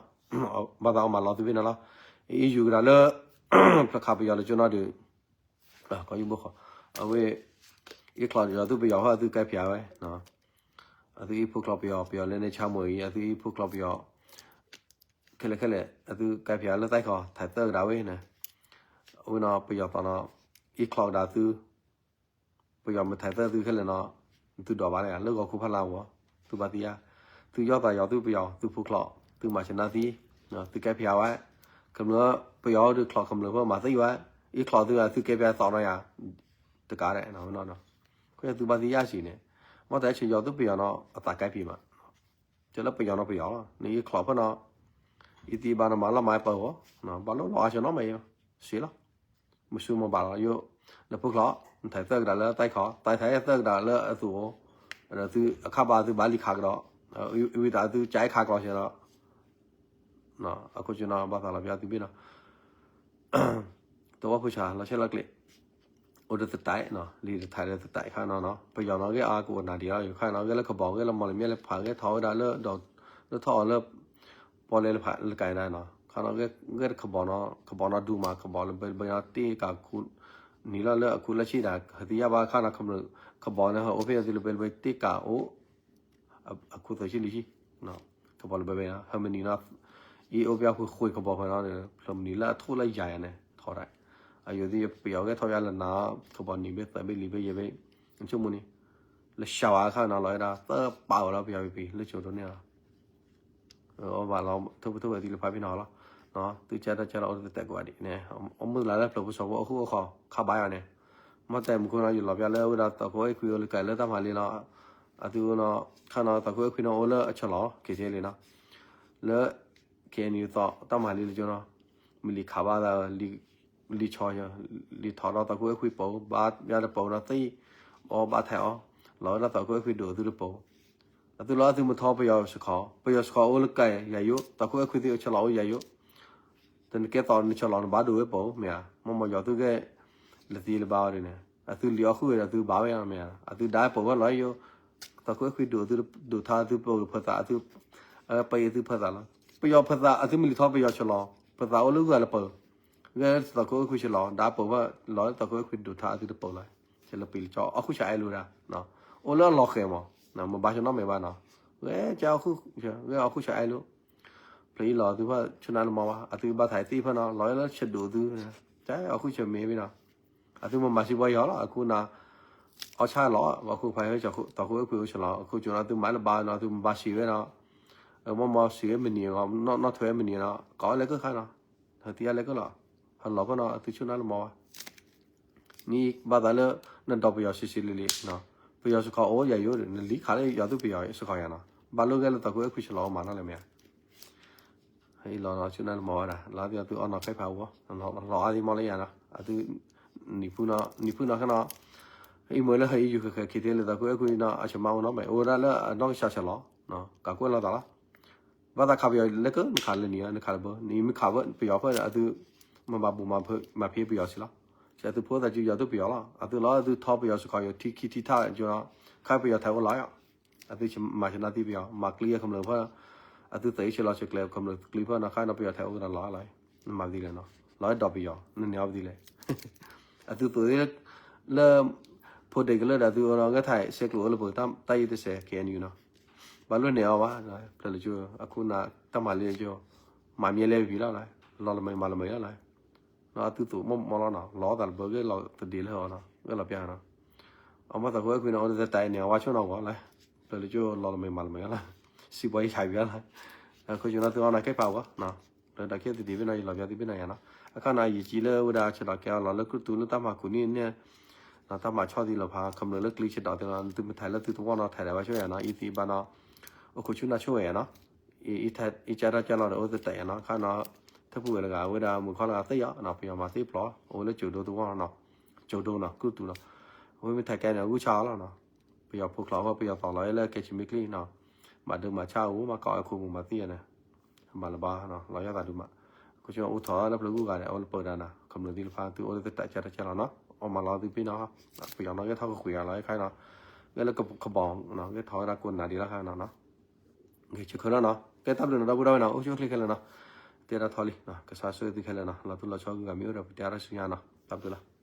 ဘၣ်သးအီၣ်မးလီၤသုဘ့ၣ်နီၤလီၤ အံၤယူၤကဒီးလၢ ဖျၢၣ်ခးပယီၤလၢကၠိနီၤဒုး ကီၢ်ယူဘိဃီ အဝဲ အ့ၣ်ချီဒီးသုပယီၤဟီ အသုကဲဖျါဝဲ အသုအ့ၣ်ဖိချီပယီၤ ပယီၤလၢန့ၣ်ဆါမုၢ်အံၤ အသုအ့ၣ်ဖိချီပယီၤ ခဲလၢာ်ခဲလၢာ် အသုကဲဖျါလၢသးခီ ထဲးသၢကဒါဝဲန့ၣ် အဝဲနီၤ ပယီၤသီနီၤ အ့ၣ်ချီကဒါသု ပယီၤမ့ၢ်ထဲးသၢသုခဲလၢာ်နီၤ သုဒိးဘၣ်လၢဂၤ လၢဂီၤခူဖးလါဝီၤ သုဘၣ်သံယါ သုယီၢ်သးယီၤသုပယီၤ သုဖိချီ သုမၤဆနၣ်သံ သုကဲဖျါဝဲ ခမျၢၢ် ပယီၤဒုးချီခမျၢၢ်ဖိမၤသံဝဲ အ့ၣ်ချီသု သုကဲဖျါသီနီၤယၤ တကးဒဲးနီၤ ဝဲနီၤနီၤ ခဲသုဘၣ်သံယါစံးန့ၣ် မ့ၢ်တၢ်ဆၢယီၤသုပယီၤနီၤ အသးကဲဖျါမး တဲလၢပယီၤနီၤပယီၤလီၤ နအ့ၣ်ချီဖဲနီၤ အံၤသံဘၣ်နီၤမၤလီၤမၤပၢၤဂီၢ် ဘၣ်လီၤလီၤအါဆၢနီၤမးယၤ စံးလီၤ မ့ၢ်ဆူမ့ၢ်ဘၣ်လီၤ ယိၣ် နဖိချီ နထဲးသၢကဒါလၢသးခီ သးထဲးသၢကဒါလၢအသူၣ်အိၣ် ဒီးသုအခါဘၣ်သုဘၣ်လံခးကဒီး ဝံသးသုကဲခးကျီဆဲးလီၤ အခိၣ်ကၠူနီၤ ဘၣ်သးလီၤပျါသုဘ့ၣ်နီၤ သဝီဖိဆး လီၤဆဲးလီၤကျဲး အိၣ်ဒီးသတးနီၤ လံာ်တထးဒီးသတးခါနီၤနီၤ ပယီၤနီၤ ဂဲၤအါကအိၣ်နၤဒံးလီၤ ယခါနီၤ ဂဲၤလၢကဘီ ဂဲၤလၢမီၢ်လမၠဲၣ်လၢဖး ဂဲၤထီၣ်ဝဲဒၣ်လၢဒီး လၢထီၣ်အီၤလၢ ပီၣ်လဲၣ်လၢဖးလၢကၤနၤနီၤ ခါနီၤ ဂဲၤတကဘီနီၤ ကဘီနီၤဒူမး ကဘီလၢဘဲလၢဘဲနီၤ တ့ကးခူ နံၤလီၤလၢအခူလၢဆံဒၣ် ဟဲသံယါဘၣ်ခါနီၤ ကဘီန့ၣ် ဟဲအိၣ်ဖဲအသုလၢဘဲလၢဘဲတ့ကးအိၣ် အခိၣ်သၢဆံလွံၢ်ဆံ ကဘီလၢဘဲဘဲနီၤ ဟဲမနံၤနီၤ အံၤအိၣ်ပျါဃုာ်ဃုာ်ကဘီဖဲနီၤ ဖျိမနံၤလၢအထိၣ်လၢယၤယၤန့ၣ် ထီၣ်ဒၣ် အယိၤသ့ၣ်ပယီၤဂဲၤထီၣ်ယါလၢနၤ ကဘီနံၤဘဲသၢဘ့ၣ်လံၤဘဲယဲၢ်ဘ့ၣ် ဆိကမိၣ်န့ၣ် လၢရှါဝါခါနီၤ လီၤဝဲဒၣ် သၢပာ်ဝဲလီၤပယီၤပံၤပံၤ လၢကၠိၤဒိၣ်န့ၣ်လီၤ အဘၣ်လီၤ ထိၣ်ဖိထိၣ်ဖိသံလၢဖးဘ့ၣ်နီၤလီၤ သုကဲထီၣ်ကဲလီၤအိၣ်တသတဲာ်ကွၢ်ဒံးန့ၣ်, အိၣ်မုၢ်လၢ်လၢဖျိးဖိစီၤဖိအိၣ်ဃူအိၣ်ဃီၤခးဘၣ်ယၤန့ၣ်, မ့ၢ်တဲမူခိၣ်နီၤ ယလီၤပျၢ်လၢဝဲဒၣ်သုးခိၣ်အဲၣ်ခွံအိၣ်လၢကဲလၢတၢ်မၤလံလီၤ, အသုနီၤ ခါနီၤသုးခိၣ်အဲၣ်ခွံနီၤအိၣ်လၢအဆၢလီၤ က့ၤဆ့လံနီၤ, လၢ ခဲအံၤန့ၣ်သီးတၢ်မၤလံလၢကၠိနီၤ, မ့ၢ်လံခးဘၣ်သး လံဆီ လံထီၣ်ဒီးသုးခိၣ်အဲၣ်ခွံပူၤ ဘါယါတပူၤနီၤ သ့ၣ်အီဘၣ်ထဲးအီၤ, လီၤဝဲဒၣ်သုးခိၣ်အဲၣ်ခွံဒိၣ်သုတပူၤ, အသုလီၤအသုမုၢ်ထီၣ်ပယီၤစခီ, ပယီၤစခီအိၣ်လၢကဲယၤယိ, သုးခိၣ်အဲၣ်ခွံသုအဆၢလီၤအိၣ်ယၤယိ, တနကဲသီးနဆၢလီၤနဘၣ်ဒိၣ်ဝဲပူၤ မ့ၢ်ဧါ, မ့ၢ်မ့ၢ်ယီၤသုကဲ လၢသံလၢဘါအီၤဒ်န့ၣ် အသုလံအီၣ်ဃုာ်ဝဲဒီးသုဘၣ်ဝဲယါ မ့ၢ်ဧါ, အသုဒါပူၤဝဲလီၤယိ, သုးခိၣ်အဲၣ်ခွံဒိၣ်သုဒိၣ်ထါသုပူၤဖၢသးအသု, ပှၤအသုဖၢသးလီၤ, ပယီၤဖၢသးအသုမ့ၢ်လံထီၣ်ပယီၤဆၢလီၤ, ဖၢသးအိၣ်လၢဂုၤလၢပူၤ, ဂဲၤသုးခိၣ်အဲၣ်ခွံဆၢလီၤ ဒါပူၤဝဲလီၤသုးခိၣ်အဲၣ်ခွံဒိၣ်ထါအသုတပူၤလီၤ, ဆဲးလၢပံၤလၢကၠီအီၣ်ဃုာ်ဆၢအဲၣ်လိာ်ဒၣ်, အိၣ်လၢအလီၤဃဲၤမး, မ့ၢ်ဘါဆၢနီတမံၤဘၣ်နီၤ, ဂဲၤကၠီအီၣ်ဃုာ်, ဂဲၤအီၣ်ဃုာ်ဆၢအဲၣ်လိာ် ဖျၢၣ်အံၤလီၤသုဖၣ်ဆူၣ်နါလၢမီၤဘၣ် အသုဘၣ်သးသ့ၣ်ဖၢနီၤ လီၤလၢဆၢဒိၣ်သု, ကၠီအီၣ်ဃုာ်ဆၢမ့ၢ်ဘၣ်နီၤ, အသုမၤမၤစံးပှၤယီၤလီၤ အခိၣ်နၢ်, အီၣ်ဆၣ်လီၤ အခိၣ်ဖးဟဲ သုးခိၣ်အဲၣ်ခွံအိၣ်ဆၢလီၤ အခိၣ်ကၠိနီၤ သုမၤလၢဘါနီၤ သုမၤဘၣ်စံးဝဲနီၤ, မ့ၢ်မ့ၢ်စံးဝဲမနံၤအဂီၢ် နီၢ်ထွဲမနံၤနီၤ ကိးဝဲလဲၤကၢၢ်ခါနီၤ, ဟဲသံယါလဲၤကၢၢ်လီၤ, ဟဲလီၤဖၢနီၤ အသုဆူၣ်နါလၢမီၤဘၣ် နဘၣ်သးလၢ နဒီးပယီၤဆံးဆံးလံလံ, ပယီၤစခီအိၣ်ယၤယိ နလံခးလၢယီၤသုပယီၤစခီယၤနီၤ, ဘၣ်လိၣ်ဂဲၤလၢသုးခိၣ်အဲၣ်ခွံဆၢလီၤမၤနီၤလဲၣ်မ့ၢ်ဧါ, အံၤလီၤနီၤဆူၣ်နါလၢမီၤဝဲဒၣ် လီၤသုအသုအီၣ်နီၤခဲဖးဝီ, လီၤအါသံမီၣ်လၢယၤနီၤ အသု, နံၤဖုနီၤ နံၤဖုနီၤခဲနီၤ, အံၤမ့ၢ်လၢဟဲအံၤယူၤဃဲၤဃဲၤခံထံလၢသုးခိၣ်အဲၣ်ခွံနီၤ အဆၢမါဝဲနီၤ မ့ၢ်အိၣ်ဝဲဒၣ်လၢအနီၢ်ကစၢ်ဆၢလီၤ, ကးကွဲးလီၤသးလီၤ ဘၣ်သးခးပယီၤလၢကၢၢ် နခးလၢနံၤ နခးလၢဘၢ နမ့ၢ်ခးဝဲပယီၤဖဲဒီးအသု မၤဘၣ်ဘူးမၤဖံးပယီၤစံးလီၤ, ဆဲးအသုဖိသးစုယီၤသုပယီၤလီၤ အသုလီၤအသုထီပယီၤစခီယိၤထံခံထံထၣ်ယိၤနီၤ, ခါပယီၤထဲးအိၣ်လီၤယီၤ, အသုမၤဆၢနၢ်သံပယီၤ မၤကျံအကမျၢၢ်ဖဲ, အသုသးအံၣ်ဆဲးလီၤဆဲးကျဲးကမျၢၢ်ကျံဖဲနီၤ ခါနီၤပယီၤထဲးအိၣ်ကဒီးလီၤလီၤ, နမၤပသံလဲၣ်နီၤ, လီၤအဲၣ်ဒိးပယီၤ နန့ၢ်အီၤပသံလဲၣ် အသုသိးသ့ လၢ ဖိဒံကလၢဒီးသုအီၤနီၤ ဂဲၤထီၣ်ဆဲးကျိးအိၣ်လၢပတၢ်ယံၤတစဲး ခဲအံၤနီၤ, ဘၣ်လိၣ်န့ၢ်အီၤဘၣ်, ဖျၢၣ်လၢကၠိ အခိၣ်နၢ်တၢ်မၤလံကၠိ, မၤမံၤလဲၣ်ပပံၤလီၤ, လီၤလၢမ့ၢ်မၤလၢမ့ၢ်လီၤ, နီၤအသုသိးမီၢ်မီၢ်လီၤနီၤ လီၤသးလၢဘၢဂ့ၢ်လီၤသဒ့လၢအီၤနီၤ ဂ့ၢ်လီၤပျၢ်နီၤ, အမ့ၢ်သးခိၣ်အဲၣ်ခွံနီၤ အိၣ်လၢသတးအံၤန့ၣ် အဝါဆိၣ်နီၤဂီၤလၢ, ဖျၢၣ်လၢကၠိလီၤလၢမ့ၢ်မၤလၢမ့ၢ်လီၤ, စံးပှၤယဆးဝံၤလီၤ, ခိၣ်ကၠိနီၤသုအီၤနီၤကဲဖးဝီနီၤ, လၢဒၣ်ကဲသဒ့ဘ့ၣ်နီၤ ယလီၤပျၢ်သုဘ့ၣ်နီၤယၤနီၤ, အခါနီၤ ယကံလၢဝဲဒၣ်ဆဲးဒီးကဲအီၤလီၤလၢကရူၢ်တူလၢတၢ်မၤကူးန့ၣ်န့ၣ် တၢ်မၤဆီၣ်သံလီၤဖး ကမျၢၢ်လၢကျံဆဲးဒီးသ့နီၤ သုမ့ၢ်ထဲးလၢသုသဝီနီၤ ထဲးဒၣ်ဝဲဆိၣ်ယၤနီၤ အံၤသံဘၣ်နီၤ, အိၣ်ခိးဆူၣ်နၢ်ဆိၣ်ဝဲယၤနီၤ, အံၤကဲထီၣ်ကဲလီၤဒီးအိၣ်သတးယၤနီၤ အခါနီၤ, ထၢဖုဝဲတဂၤ အဝဲဒၣ်မုၢ်ခီလၢအသ့ၣ်ယီၤနီၤ ပယီၤမၤသ့ၣ်ပျီ အိၣ်လၢကၠိဒိသဝီနီၤ, ကၠိဒိနီၤ ကရူၢ်တူနီၤ, အဝဲမ့ၢ်ထဲးကဲန့ၣ် အဂုၢ်ဆါအီၤလီၤနီၤ, ပယီၤဖိချီအဃိ ပယီၤသီလီၤလၢကဲဆံမ့ၢ်ချံနီၤ, မၤဒုးမၤဆါအိၣ် မၤကီအခိၣ်ပူၤမၤသံယၤန့ၣ် မၤလၢၤဘၣ်နီၤ လီၤယၢ်သးဒုးမး, ခိၣ်ဆူၣ်အိၣ်ထီၣ်လၢပျၢၤဂုၤဂၤဒီး အိၣ်လၢပၢၤဒၣ်နီၤ ကမျၢၢ်သ့ၣ်တဖၣ် သုအိၣ်လၢသတးကဲထီၣ်ကဲလီၤနီၤ အီၣ်မၤလီၤသုဖဲနီၤ, ပယီၤနီၤ ဂဲၤထီၣ်ကကွံာ်အီၤလီၤခါနီၤ, ဂဲၤလၢကဘီနီၤ ဂဲၤထီၣ်ဝဲဒၣ်ကိးနၤဒံးလီၤခါနီၤ, ဂ့ၤဆၢခဲလၢာ်နီၤ ကဲတၢ်ဘျုးနီၤ ဒီပုၢ်ဒီဝဲၢ်နီၤ အိၣ်ဆူၣ်အိၣ်ချ့ခဲလၢာ်နီၤ, တဲဒၣ်ထီလံ ကစၢ်ဆိၣ်ဂ့ၤသုခဲလၢာ်နီၤ လီၤသူၣ်လီၤဆီဂုၤဂၤမ့ၢ်အိၣ်ဒီးပတဲအါထီၣ်ဆူညါနီၤ တၢ်ဘျုးလီၤ